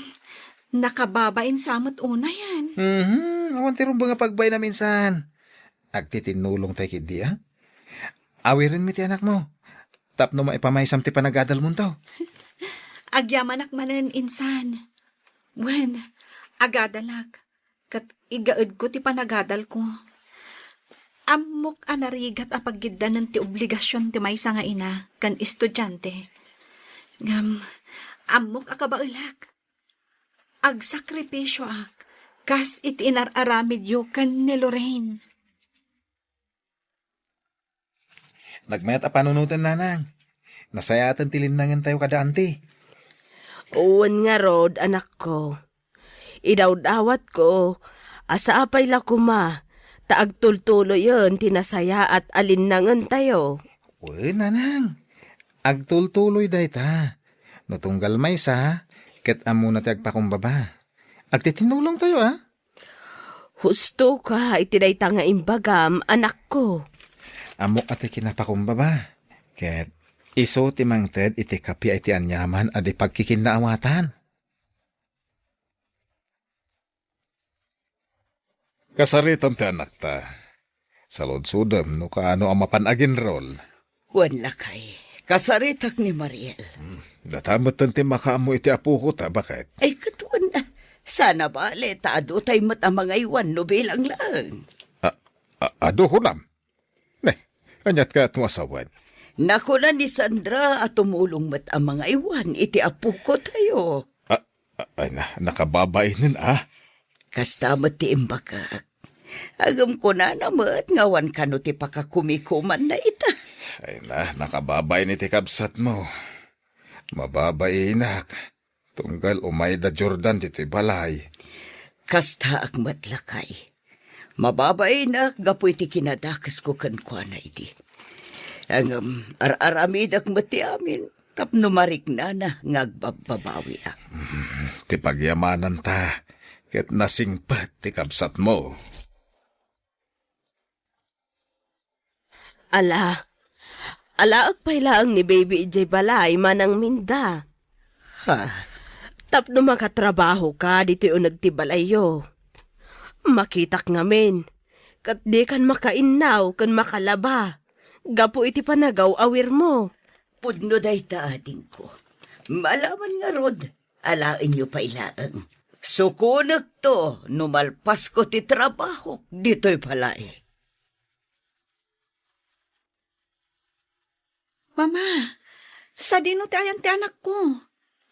nakababain sa met unayen. Mhm, awan ti rumbeng a pagbainam, insan. Agtitinnulong tay ketdi, a? Awirenmi ti anakmo. Tapno maipamaysam ti panagadalmonto. Agyamanak manen, insan. Wen, agadalak, ket igaedko ti panagadalko. Ammok a narigat a pagiddanen ti obligasion ti maysa nga ina ken estudiante. Ngem, ammok a kabaelak. Agsakripisioak kas iti inar-aramidyo ken ni Lorraine. Nagmayat a panunoten, nanang. Nasayaten ti linnangentayo kada anti. Wen ngarud, anakko. Idawdawatko a sapay la koma ta agtultuloyen ti nasayaat a linnangentayo. Wen, nanang. Agtultuloy dayta. No tunggal maysa, ket ammona ti agpakumbaba. Agtitinnulongtayo, a? Husto ka iti dayta nga imbagam, anakko. Ammok a ti kinapakumbaba. Ket isu ti mangted iti kappia iti aniaman a di pagkikinnaawatan. Kasaritam ti anakta. Saludsodem no kaano a mapan aginrol. Wen lakay, kasaritak ni Mariel. Hmm, data metten ti makaammo iti apoko ta, baket. Ay, ket wen, sana bale ta adu tay met a mangaywan no bilang laeng. A, a, adu kunam? Ne, aniat ket no asawen? Nakuna ni Sandra a tumulong met a mangaywan iti apoko tayo. A, a, ay na, nakababainen a. Kasta met ti imbagak. Ngem kunana met nga awan kano ti pakakumikumanna ita. Ay na, nakababain iti kabsatmo. Mababainak. Tunggal umayda Jordan ditoy balay. Kastaak met lakay. Mababainak gapu iti kinadakesko kenkuana idi. Ngem ar-aramidek met ti amin tapno mariknana nga agbabbabawiak. Mm, ti pagyamananta ket nasingpet ti kabsatmo. Ala, alaek pay laeng ni baby idiay balay manang Minda. Ha? Tapno makatrabaho ka ditoy uneg ti balayyo. Makitak ngamin, ket dikan makainnaw ken makalaba gapu iti panagaw-awirmo. Pudno dayta, adingko. Malaman ngarud, alaenyo pay laeng. Sukonekto no malpasko ti trabahok ditoy balay. Mama, sadino ti ayan ti anakko?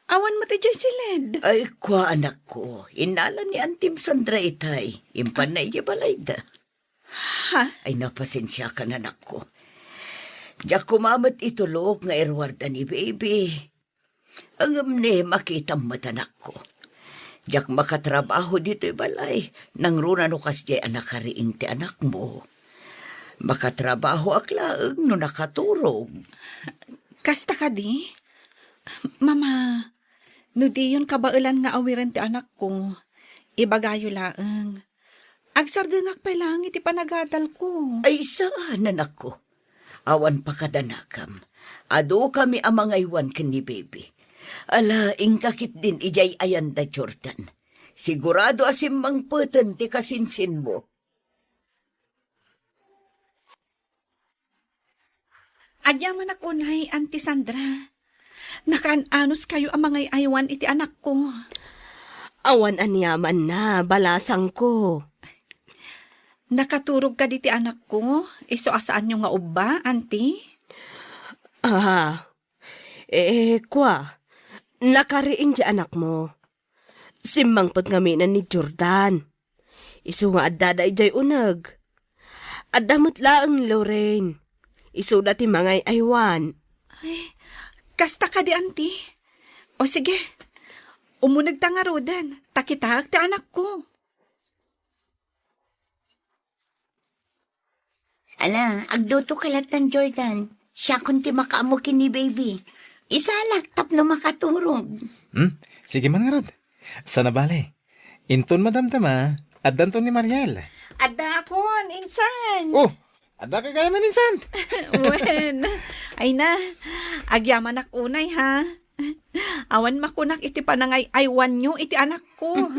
Awan met idiay siled. Ay, kua, anakko. Innala ni Antim Sandra itay. Impanna idiay balayda. Ha? Ay, napasensiakan, anakko. Diak koma met itulok nga iruarda ni baby. Ngem ne, makitam met, anakko. Diak makatrabaho ditoy balay, nangruna no kasdiay a nakariing ti anakmo. Makatrabahoak laeng no nakaturog. Kasta kadi? Mama, no diyon kabaelan nga awiren ti anakko, ibagayo laeng. Agsardengak pay laeng iti panagadalko. Ay, saan, anakko. Awan pakadanakam. Adukami a mangaywan ken ni baby. Ala, inka ketdin idiay ayanda Jordan. Sigurado a simmangpeten ti kasinsinmo. Agyamanak unay, Auntie Sandra. Nakaan-anos kayo a mangay-aywan iti anakko. Awan aniamanna, balasangko. Nakaturog kadi ti anakko, isu a saanyo nga ubba, Auntie? Ah, eh, kua, nakariing ti anakmo. Simmangpet ngamin ni Jordan. Isu nga addada idiay uneg. Adda met laeng ni Lorraine. Isuda ti mangay-aywan. Ay, kasta kadi, Auntie? O sige, umunegta ngaruden, ta kitaek ti anakko. Ala, agluto ka lattan, Jordan. Siakon ti makaammo ken ni baby. Isalak tapno makaturog. Hmm? Sige man ngarud. Sana bale. Inton madamdama, addanton ni Mariel. Adda akon, insan. Oh, adda ka gayam, insan. Wen. Ay na, agyamanak unay, ha? Awan makunak iti panangay-aywanyo iti anakko.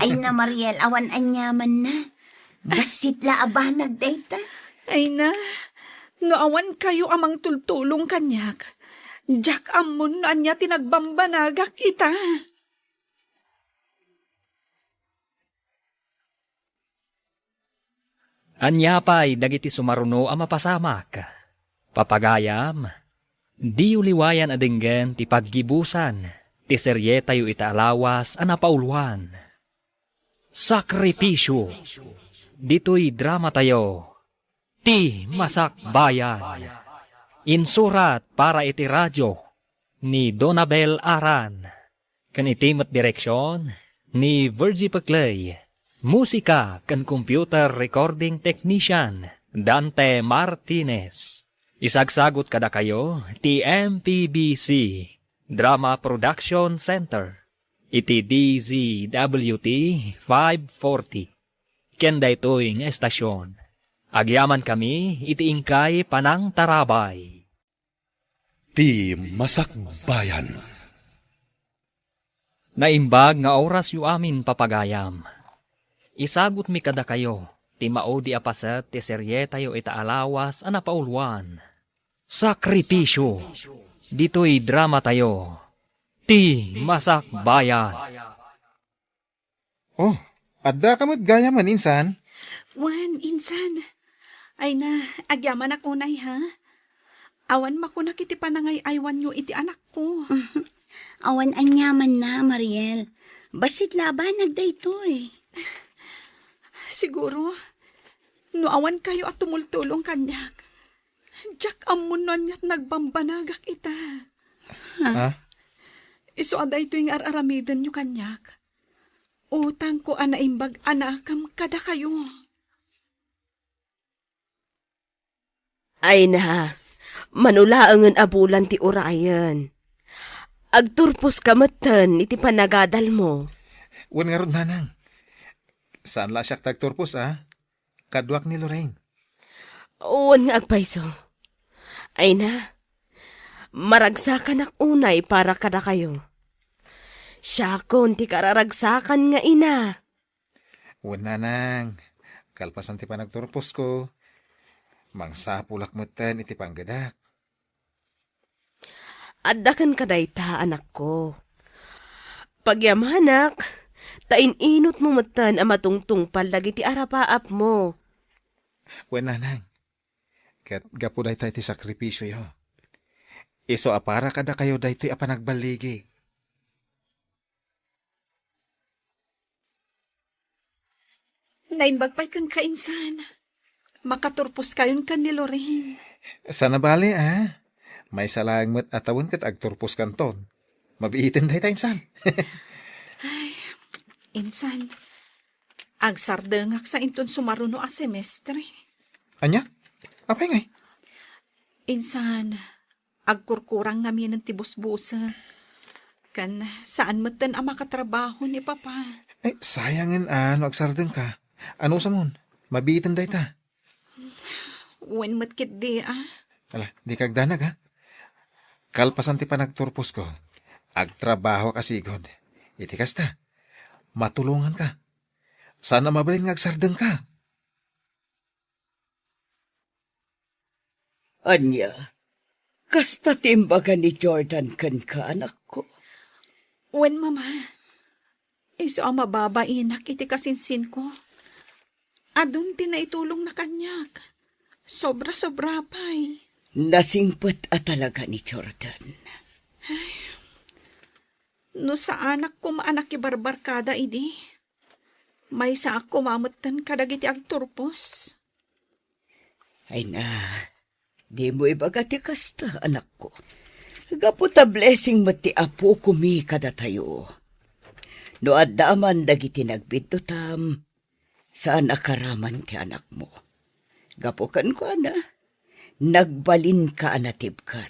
Ay na, Mariel, awan aniamanna. Bassit la a banag dayta. Ay na, no awan kayo a mangtultulong kaniak, diak ammon no ania ti nagbanbanagak ita. Ania pay dagiti sumaruno a mapasamak? Papagayam, diyo liwayan a denggen ti paggibusan ti serietayo ita a lawas a napauluan, Sakripisio. Ditoy dramatayo, Ti Masakbayan. Insurat para iti radio ni Donabel Aran. Ken iti met direksion ni Virgie Peclay. Musika ken computer recording technician, Dante Martinez. Isagsagut kadakayo ti M P B C Drama Production Center iti D Z W T five forty. ken daytoy nga estasion. Agyamankami iti inkay panangtarabay. Ti Masakbayan. Naimbag nga orasyo amin, papagayam. Isagutmi kadakayo ti maudi a paset ti serietayo ita a lawas a napauluan. Sakripisyo. Ditoy dramatayo, Ti Masakbayan. Oh, addaka met gayamen, insan? Wen, insan. Ay na, agyamanak unay, ha? Awan makunak iti panangay-aywanyo iti anakko. Awan aniamanna, Mariel. Bassit labanag daytoy. Siguro, no awan kayo a tumultulong kaniak, diak ammo no aniat nagbambanagak ita. Ha? Isu a daytoy nga ar-aramidenyo kaniak. Utangko a naimbag a naakem kadakayo. Ay na, mano laengen a bulan ti urayen. Agturposka metten iti panagadalmo. Wen ngarud, nanang. Saan la siak ti agturpos, a? Kaduak ni Lorraine. Wen nga agpayso. Ay na, maragsakanak unay para kadakayo. Siakon ti kararagsakan nga ina. Wen, nanang, kalpasan ti panagturposko, mangsapulak metten iti panggedak. Adda kenka dayta, anakko. Pagyamanak, ta in-inutmo metten a matungtungpal dagiti arapaapmo. Wen, nanang, ket gapu dayta iti sakripisioyo, isu a para kadakayo daytoy a panagballigi. Naimbag pay kenka, insan. Makaturposkayon ken ni Lorraine. Saan a bale, a? Maysa laeng met a tawen ket agturposkanton. Mabiiten dayta, insan. Ay, insan, agsardengak sa inton sumaruno a semestre. Ania? Apay ngay? Insan, agkurkurang ngaminen ti busbusek. Ken saan metten a makatrabaho ni Papa. Ay, sayangen a no agsardengka. Anusamon, mabiiten dayta. Wen met ketdi, a. Ala, dika agdanag, a. Kalpasan ti panagturposko, agtrabahoak a sigud. Iti kasta, matulonganka. Saan a mabalin nga agsardengka. Ania, kasta ti imbaga ni Jordan kenka, anakko? Wen, Mama. Isu a mababainak iti kasinsinko. Adun ti naitulongna kaniak. Sobra-sobra pay. Nasingpet a talaga ni Jordan. Ay, no saanak koma a nakibarbarkada idi, maysaak koma metten kadagiti agturpos. Ay na, dimo ibaga ti kasta, anakko. Gapu ta blessing met ti Apokomi kadatayo. No adda man dagiti nagbiddutam, saan a karaman ti anakmo. Gapu kenkuana, nagbalinka a natibker.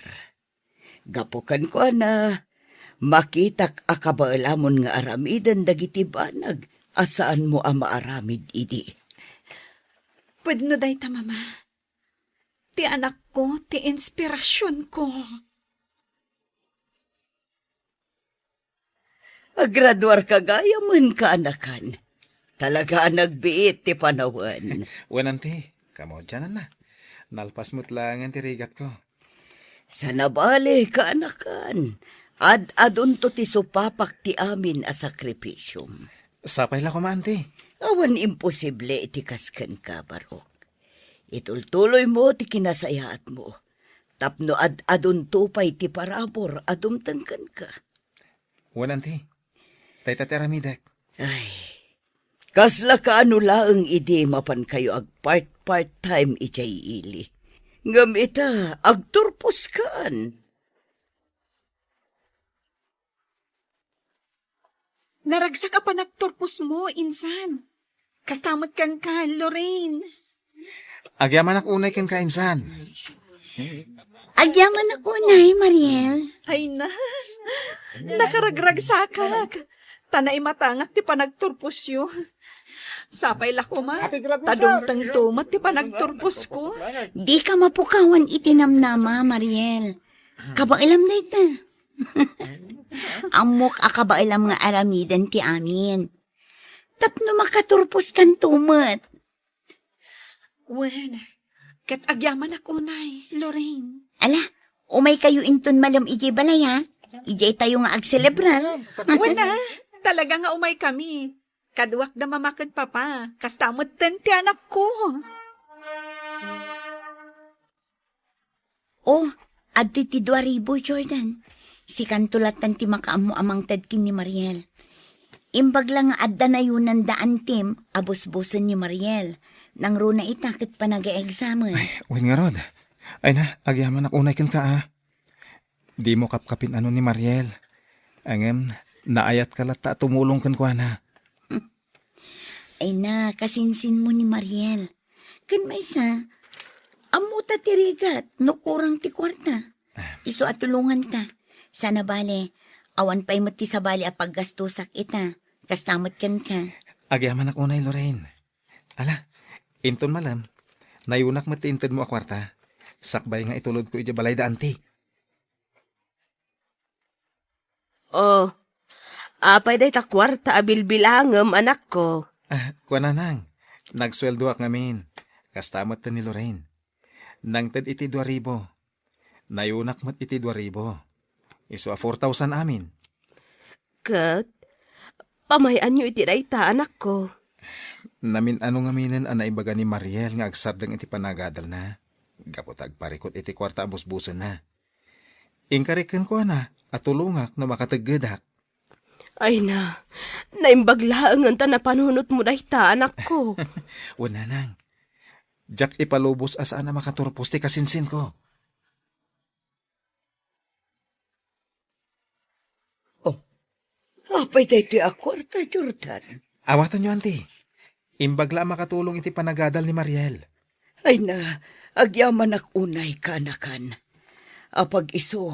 Gapu kenkuana, makitak a kabaelamon nga aramiden dagiti banag a saanmo a maaramid idi. Pudno dayta, Mama. Ti anakko, ti inspirasionko. Agraduarka gayamen, kaanakan. Talaga a nagbiit ti panawen. Wen, anti, kamaudiananna. Nalpas met laengen ti rigatko. Saan a bale, kaanakan. Ad-adunto ti supapak ti amin a sakripisiom. Sapay la koma, anti. Awan imposible iti kas kenka, Barok. Itultuloymo ti kinasayaatmo, tapno ad-adunto pay ti parabur a dumteng kenka. Wen, anti. Dayta ti aramidek. Ay, kasla kaano laeng idi mapankayo agpart-part time idiay ili. Ngem ita, agturposkan. Naragsak a panagturposmo, insan. Kasta met kenka, Lorraine. Agyamanak unay kenka, insan. Agyamanak unay, Mariel. Ay na, nakaragragsakak. Ta naimatangak ti panagturposyo. Sapay la koma. Happy graduation. Ta dumtengto met ti panagturposko. Dika mapukawan iti namnama, Mariel. Kabaelam dayta. Ammok a kabaelam nga aramiden ti amin. Tapno makaturposkanto met. Wen, ket agyamanak unay, Lorraine. Ala, umaykayo inton malem idiay balay, ha? Idiay tayo nga agselebrar. Wen, a, talaga nga umaykami. Kaduak da mama ken papa, kasta metten ti anakko. Oh, adtoy ti dua ribu, Jordan. Sikanto lattan ti makaammo a mangted ken ni Mariel. Imbag la nga adda nayunanda antim a busbusen ni Mariel. Nangruna ita ket panag-examen. Ay, wen ngarud. Ay na, agyamanak unay kenka, a. Dimo kapkapin-ano ni Mariel. Ngem, naayatka latta a tumulong kenkuana. Ay na, kasinsinmo ni Mariel. Ken maysa, ammota ti rigat no kurang ti kuarta. Ah. Isu a tulonganta. Sana bale, awan pay met ti sabali a paggastosak ita. Kasta met kenka. Agyamanak unay, Lorraine. Ala, inton malem, nayunak met ti intedmo a kuarta. Sakbay nga itulodko idiay balay da anti. Oh, apay dayta kuarta a bilbilangem, anakko? Ah, kuana, nang, nagsueldoak ngamin. Kasta met ni Lorraine. Nangted iti dua ribu. Nayunak met iti dua ribu. Isu a four thousand amin. Ket, pamay-anyo iti dayta, anakko? Namin-ano ngaminen a naibaga ni Mariel nga agsardeng iti panagadalna. Gapu ta agparikut iti kuarta a busbusenna. Inkarik kenkuana a tulongak no makateggedak. Ay na, naimbag laengen ta napanunotmo dayta, anakko. Wen, nanang, diak ipalubos a saan a makaturpos ti kasinsinko. Oh, apay daytoy a kuarta, Jordan? Awatenyo, anti. Imbag la a makatulong iti panagadal ni Mariel. Ay na, agyamanak unay, kaanakan. Apag isu,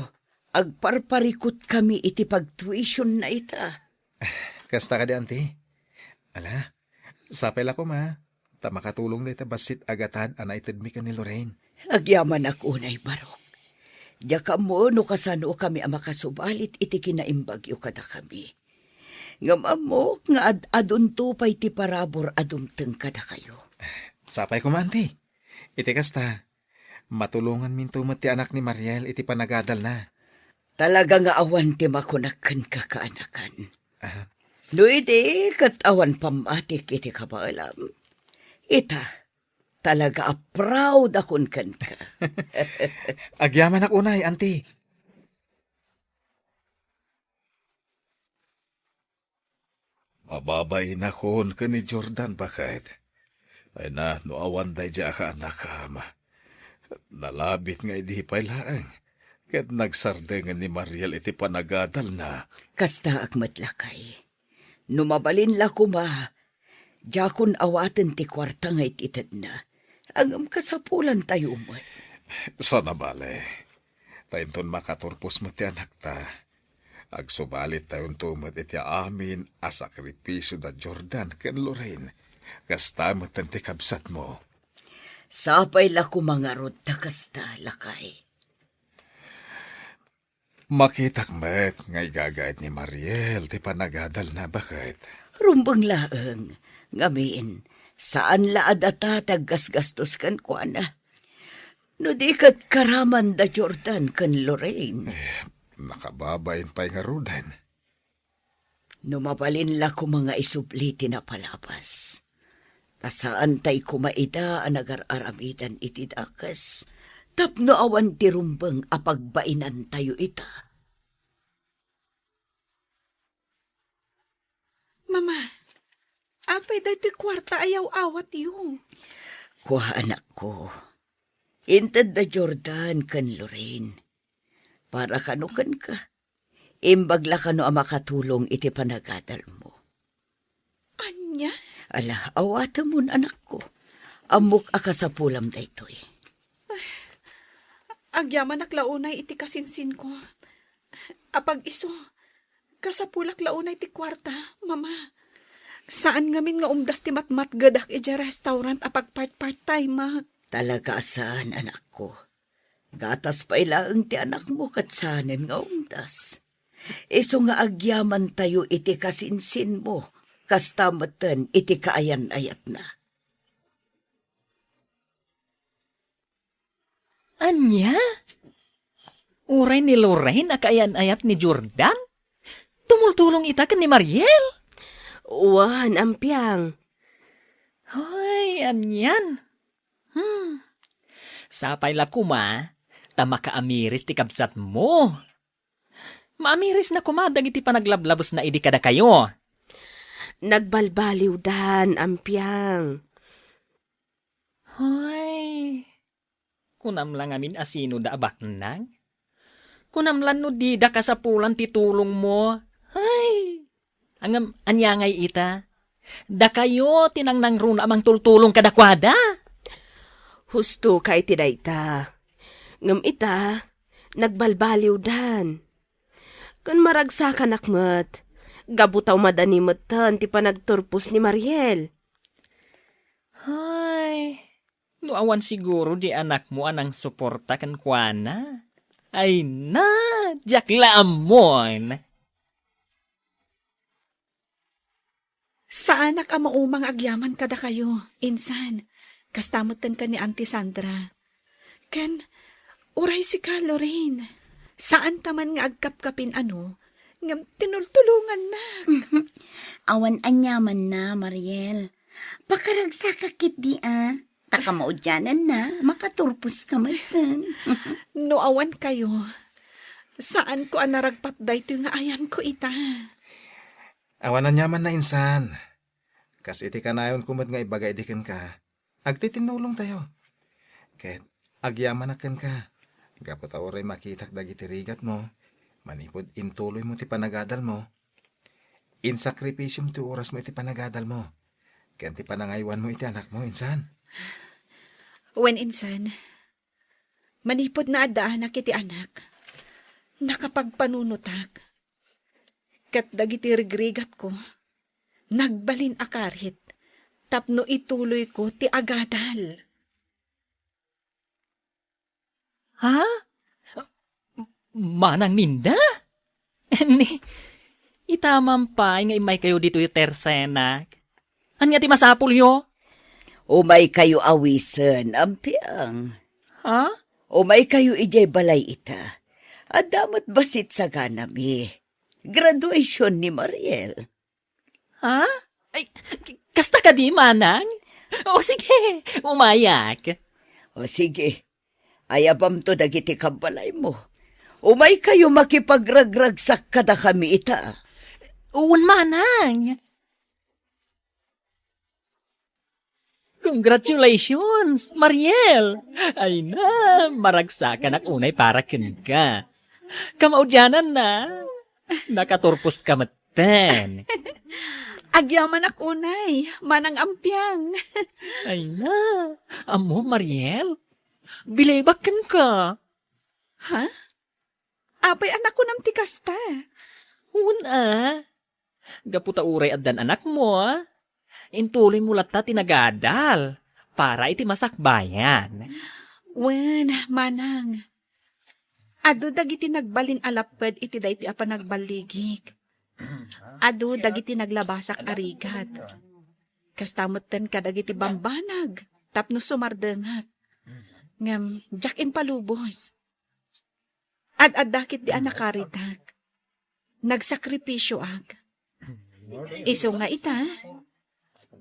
agparparikutkami iti pagtuition na ita. Kasta kadi, anti? Ala, sapay la koma, ta makatulong dayta bassit a gatad a naitedmi ken ni Lorraine. Agyamanak unay, Barok. Diak ammo no kasanokami a makasubalit iti kinaimbagyo kadakami. Ngem ammok nga ad-adunto pay ti parabur a dumteng kadakayo. Sapay koma, anti. Iti kasta, matulonganminto met ti anak ni Mariel iti panagadalna. Talaga nga awan ti makunak kenka, kaanakan. Ah. No idi ket awan pammatik iti kabaelam, ita, talaga a proud akon kenka. Agyamanak unay, anti. Mababainak ken ni Jordan, baket. Ay na, no awan daydiay a kaanakam. Nalabit nga idi pay laeng, ket nagsardengen ni Mariel iti panagadalna. Kastaak met, lakay. No mabalin la koma, diakon awaten ti kuarta nga it-itedna. Ngem kasapulantayo met. Sana bale. Ta inton makaturpos met ti anakta, agsubalittayonto met iti amin a sakripisio da Jordan ken Lorraine. Kasta met ti kabsatmo. Sapay la koma ngarud ta kasta, lakay. Makitak met nga igagayat ni Mariel ti panagadalna, baket. Rumbeng laeng, ngamin, saan la a data ti aggasgastos kenkuana. No di ket karaman da Jordan ken Lorraine. Eh, nakababain pay ngaruden. No mabalin la koma nga isubli ti napalabas, ta saantay koma ida a nagar-aramidan iti dakes tapno awan ti rumbeng a pagbainantayo ita. Mama, apay daytoy kuarta a yaw-awatyo? Kua, anakko, inted da Jordan ken Lorraine. Para kano kenka. Imbag la kano a makatulong iti panagadalmo. Ania? Ala, awatemon, anakko. Ammok a kasapulam daytoy. Agyamanak la unay iti kasinsinko. Apag isu, kasapulak la unay ti kuarta, Mama. Saan ngamin nga umdas ti matmatgedak idiay restaurant a pagpart-part-time-ak. Talaga a saan, anakko. Gatas pay laeng ti anakmo ket saanen nga umdas. Isu nga agyamantayo iti kasinsinmo, kasta metten iti kaayan-ayatna. Ania? Uray ni Lorraine a kaayan-ayat ni Jordan? Tumultulong ita ken ni Mariel? Wen, ampiang. Hoy, anian? Hmm. Sapay la koma, ta makaamiris ti kabsatmo. Maamirisna koma dagiti panaglablabesna idi kadakayo. Nagbalbaliwdan, ampiang. Hoy, kunam la ngamin a sinoda a baknang? Kunam la no dida kasapulan ti tulongmo? Hay! Ngem ania ngay ita? Dakayo ti nangnangruna a mangtultulong kadakuada? Husto ka iti dayta. Ngem ita, nagbalbaliwdan. Ken maragsakanak met, gapu ta umadani metten ti panagturpos ni Mariel. Hay, no awan siguro di anakmo a nangsuporta kenkuana. Ay na, diak la ammon. Saanak a maumang agyaman kadakayo, insan. Kasta metten ken ni Auntie Sandra. Ken, uray sika, Lorraine. Saan ta man nga agkapkapin, ano, ngem tinultulongannak. Awan aniamanna, Mariel. Pakaragsakak ketdi a. Ta kamaudiananna, makaturposka metten. No awan kayo, saanko a naragpat daytoy nga ayanko ita. Awan aniamanna, insan. Kas iti kanayonko met nga ibaga idi kenka, agtitinnulongtayo. Ket agyamanak kenka, gapu ta uray makitak dagiti rigatmo, manipud intuloymo ti panagadalmo, insakripisiom ti orasmo iti panagadalmo, ken ti panangaywanmo iti anakmo, insan. Wen, insan, manipud naaddaanak iti anak, nakapagpanunotak. Ket dagiti rigrigatko, nagbalin a karit tapno ituloyko ti agadal. Ha? Manang Minda? Ni, ita man pay nga immaykayo ditoy tersenak. Ania ti masapulyo? Umaykayo awisen, ampiang. Ha? Umaykayo idiay balay ita. Adda met bassit saganami. Graduation ni Mariel. Ha? Ay, k-, kasta kadi, manang? O sige, umayak. O sige, ayabamto dagiti kabbalaymo. Umaykayo makipagragragsak kadakami ita. Wen, manang. Congratulations, Mariel! Ay na, maragsakanak unay para kenka. Kamaudiananna, nakaturposka metten. Agyamanak unay, manang ampiang. Ay na, ammo, Mariel, bilibak kenka. Ha? Apay a nakunam ti kasta? Wen a. Gapu ta uray addan anakmo, intuloymo latta ti nagadal para iti masakbayan. Wen, manang. Adu dagiti nagbalin a lapped iti daytoy a panagballigik. Adu dagiti naglabasak a rigat. Kasta metten kadagiti bambanag tapno sumardengak. Ngem diak impalubos. Ad-adda ketdi a nakaritak. Nagsakripisioak. Isu nga ita,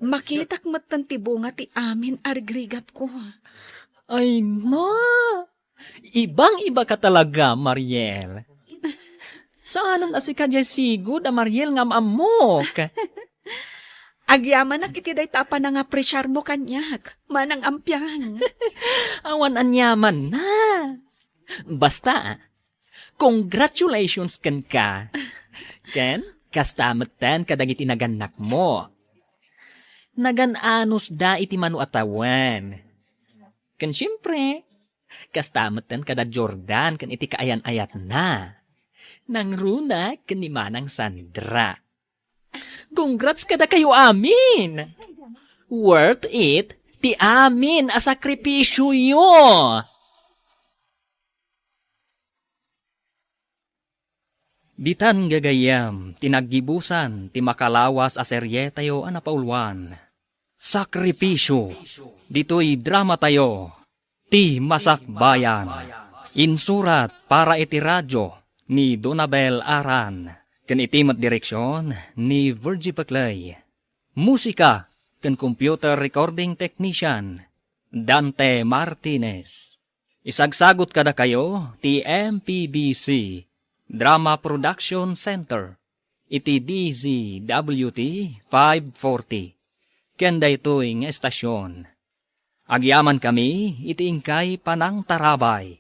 makitak metten ti bunga ti amin a rigrigatko. Ay na! Ibang-iba ka talaga, Mariel. Saanen a sika diay sigud a Mariel nga am-ammok. Agyamanak iti dayta a panangapresiarmo kaniak, manang ampiang. Awan aniamanna. Basta, congratulations kenka. Ken, kasta metten kadagiti nagannakmo. Nagan-anusda iti mano a tawen. Ken siempre, kasta metten kada Jordan ken iti kaayan-ayatna. Nangruna ken ni Manang Sandra. Congrats kadakayo amin! Worth it ti amin a sakripisyoyo! Ditan gagayyem ti naggibusan ti makalawas a serietayo a napauluan, Sakripisyo. Ditoy dramatayo, Ti Masakbayan. Insurat para iti radyo ni Donabel Aran, ken iti met direksyon ni Virgie Peclay. Musika ken computer recording technician, Dante Martinez. Isagsagut kadakayo ti M P B C Drama Production Center iti D Z W T five forty. Ken daytoy nga estasyon, agyamankami iti inkay panangtarabay.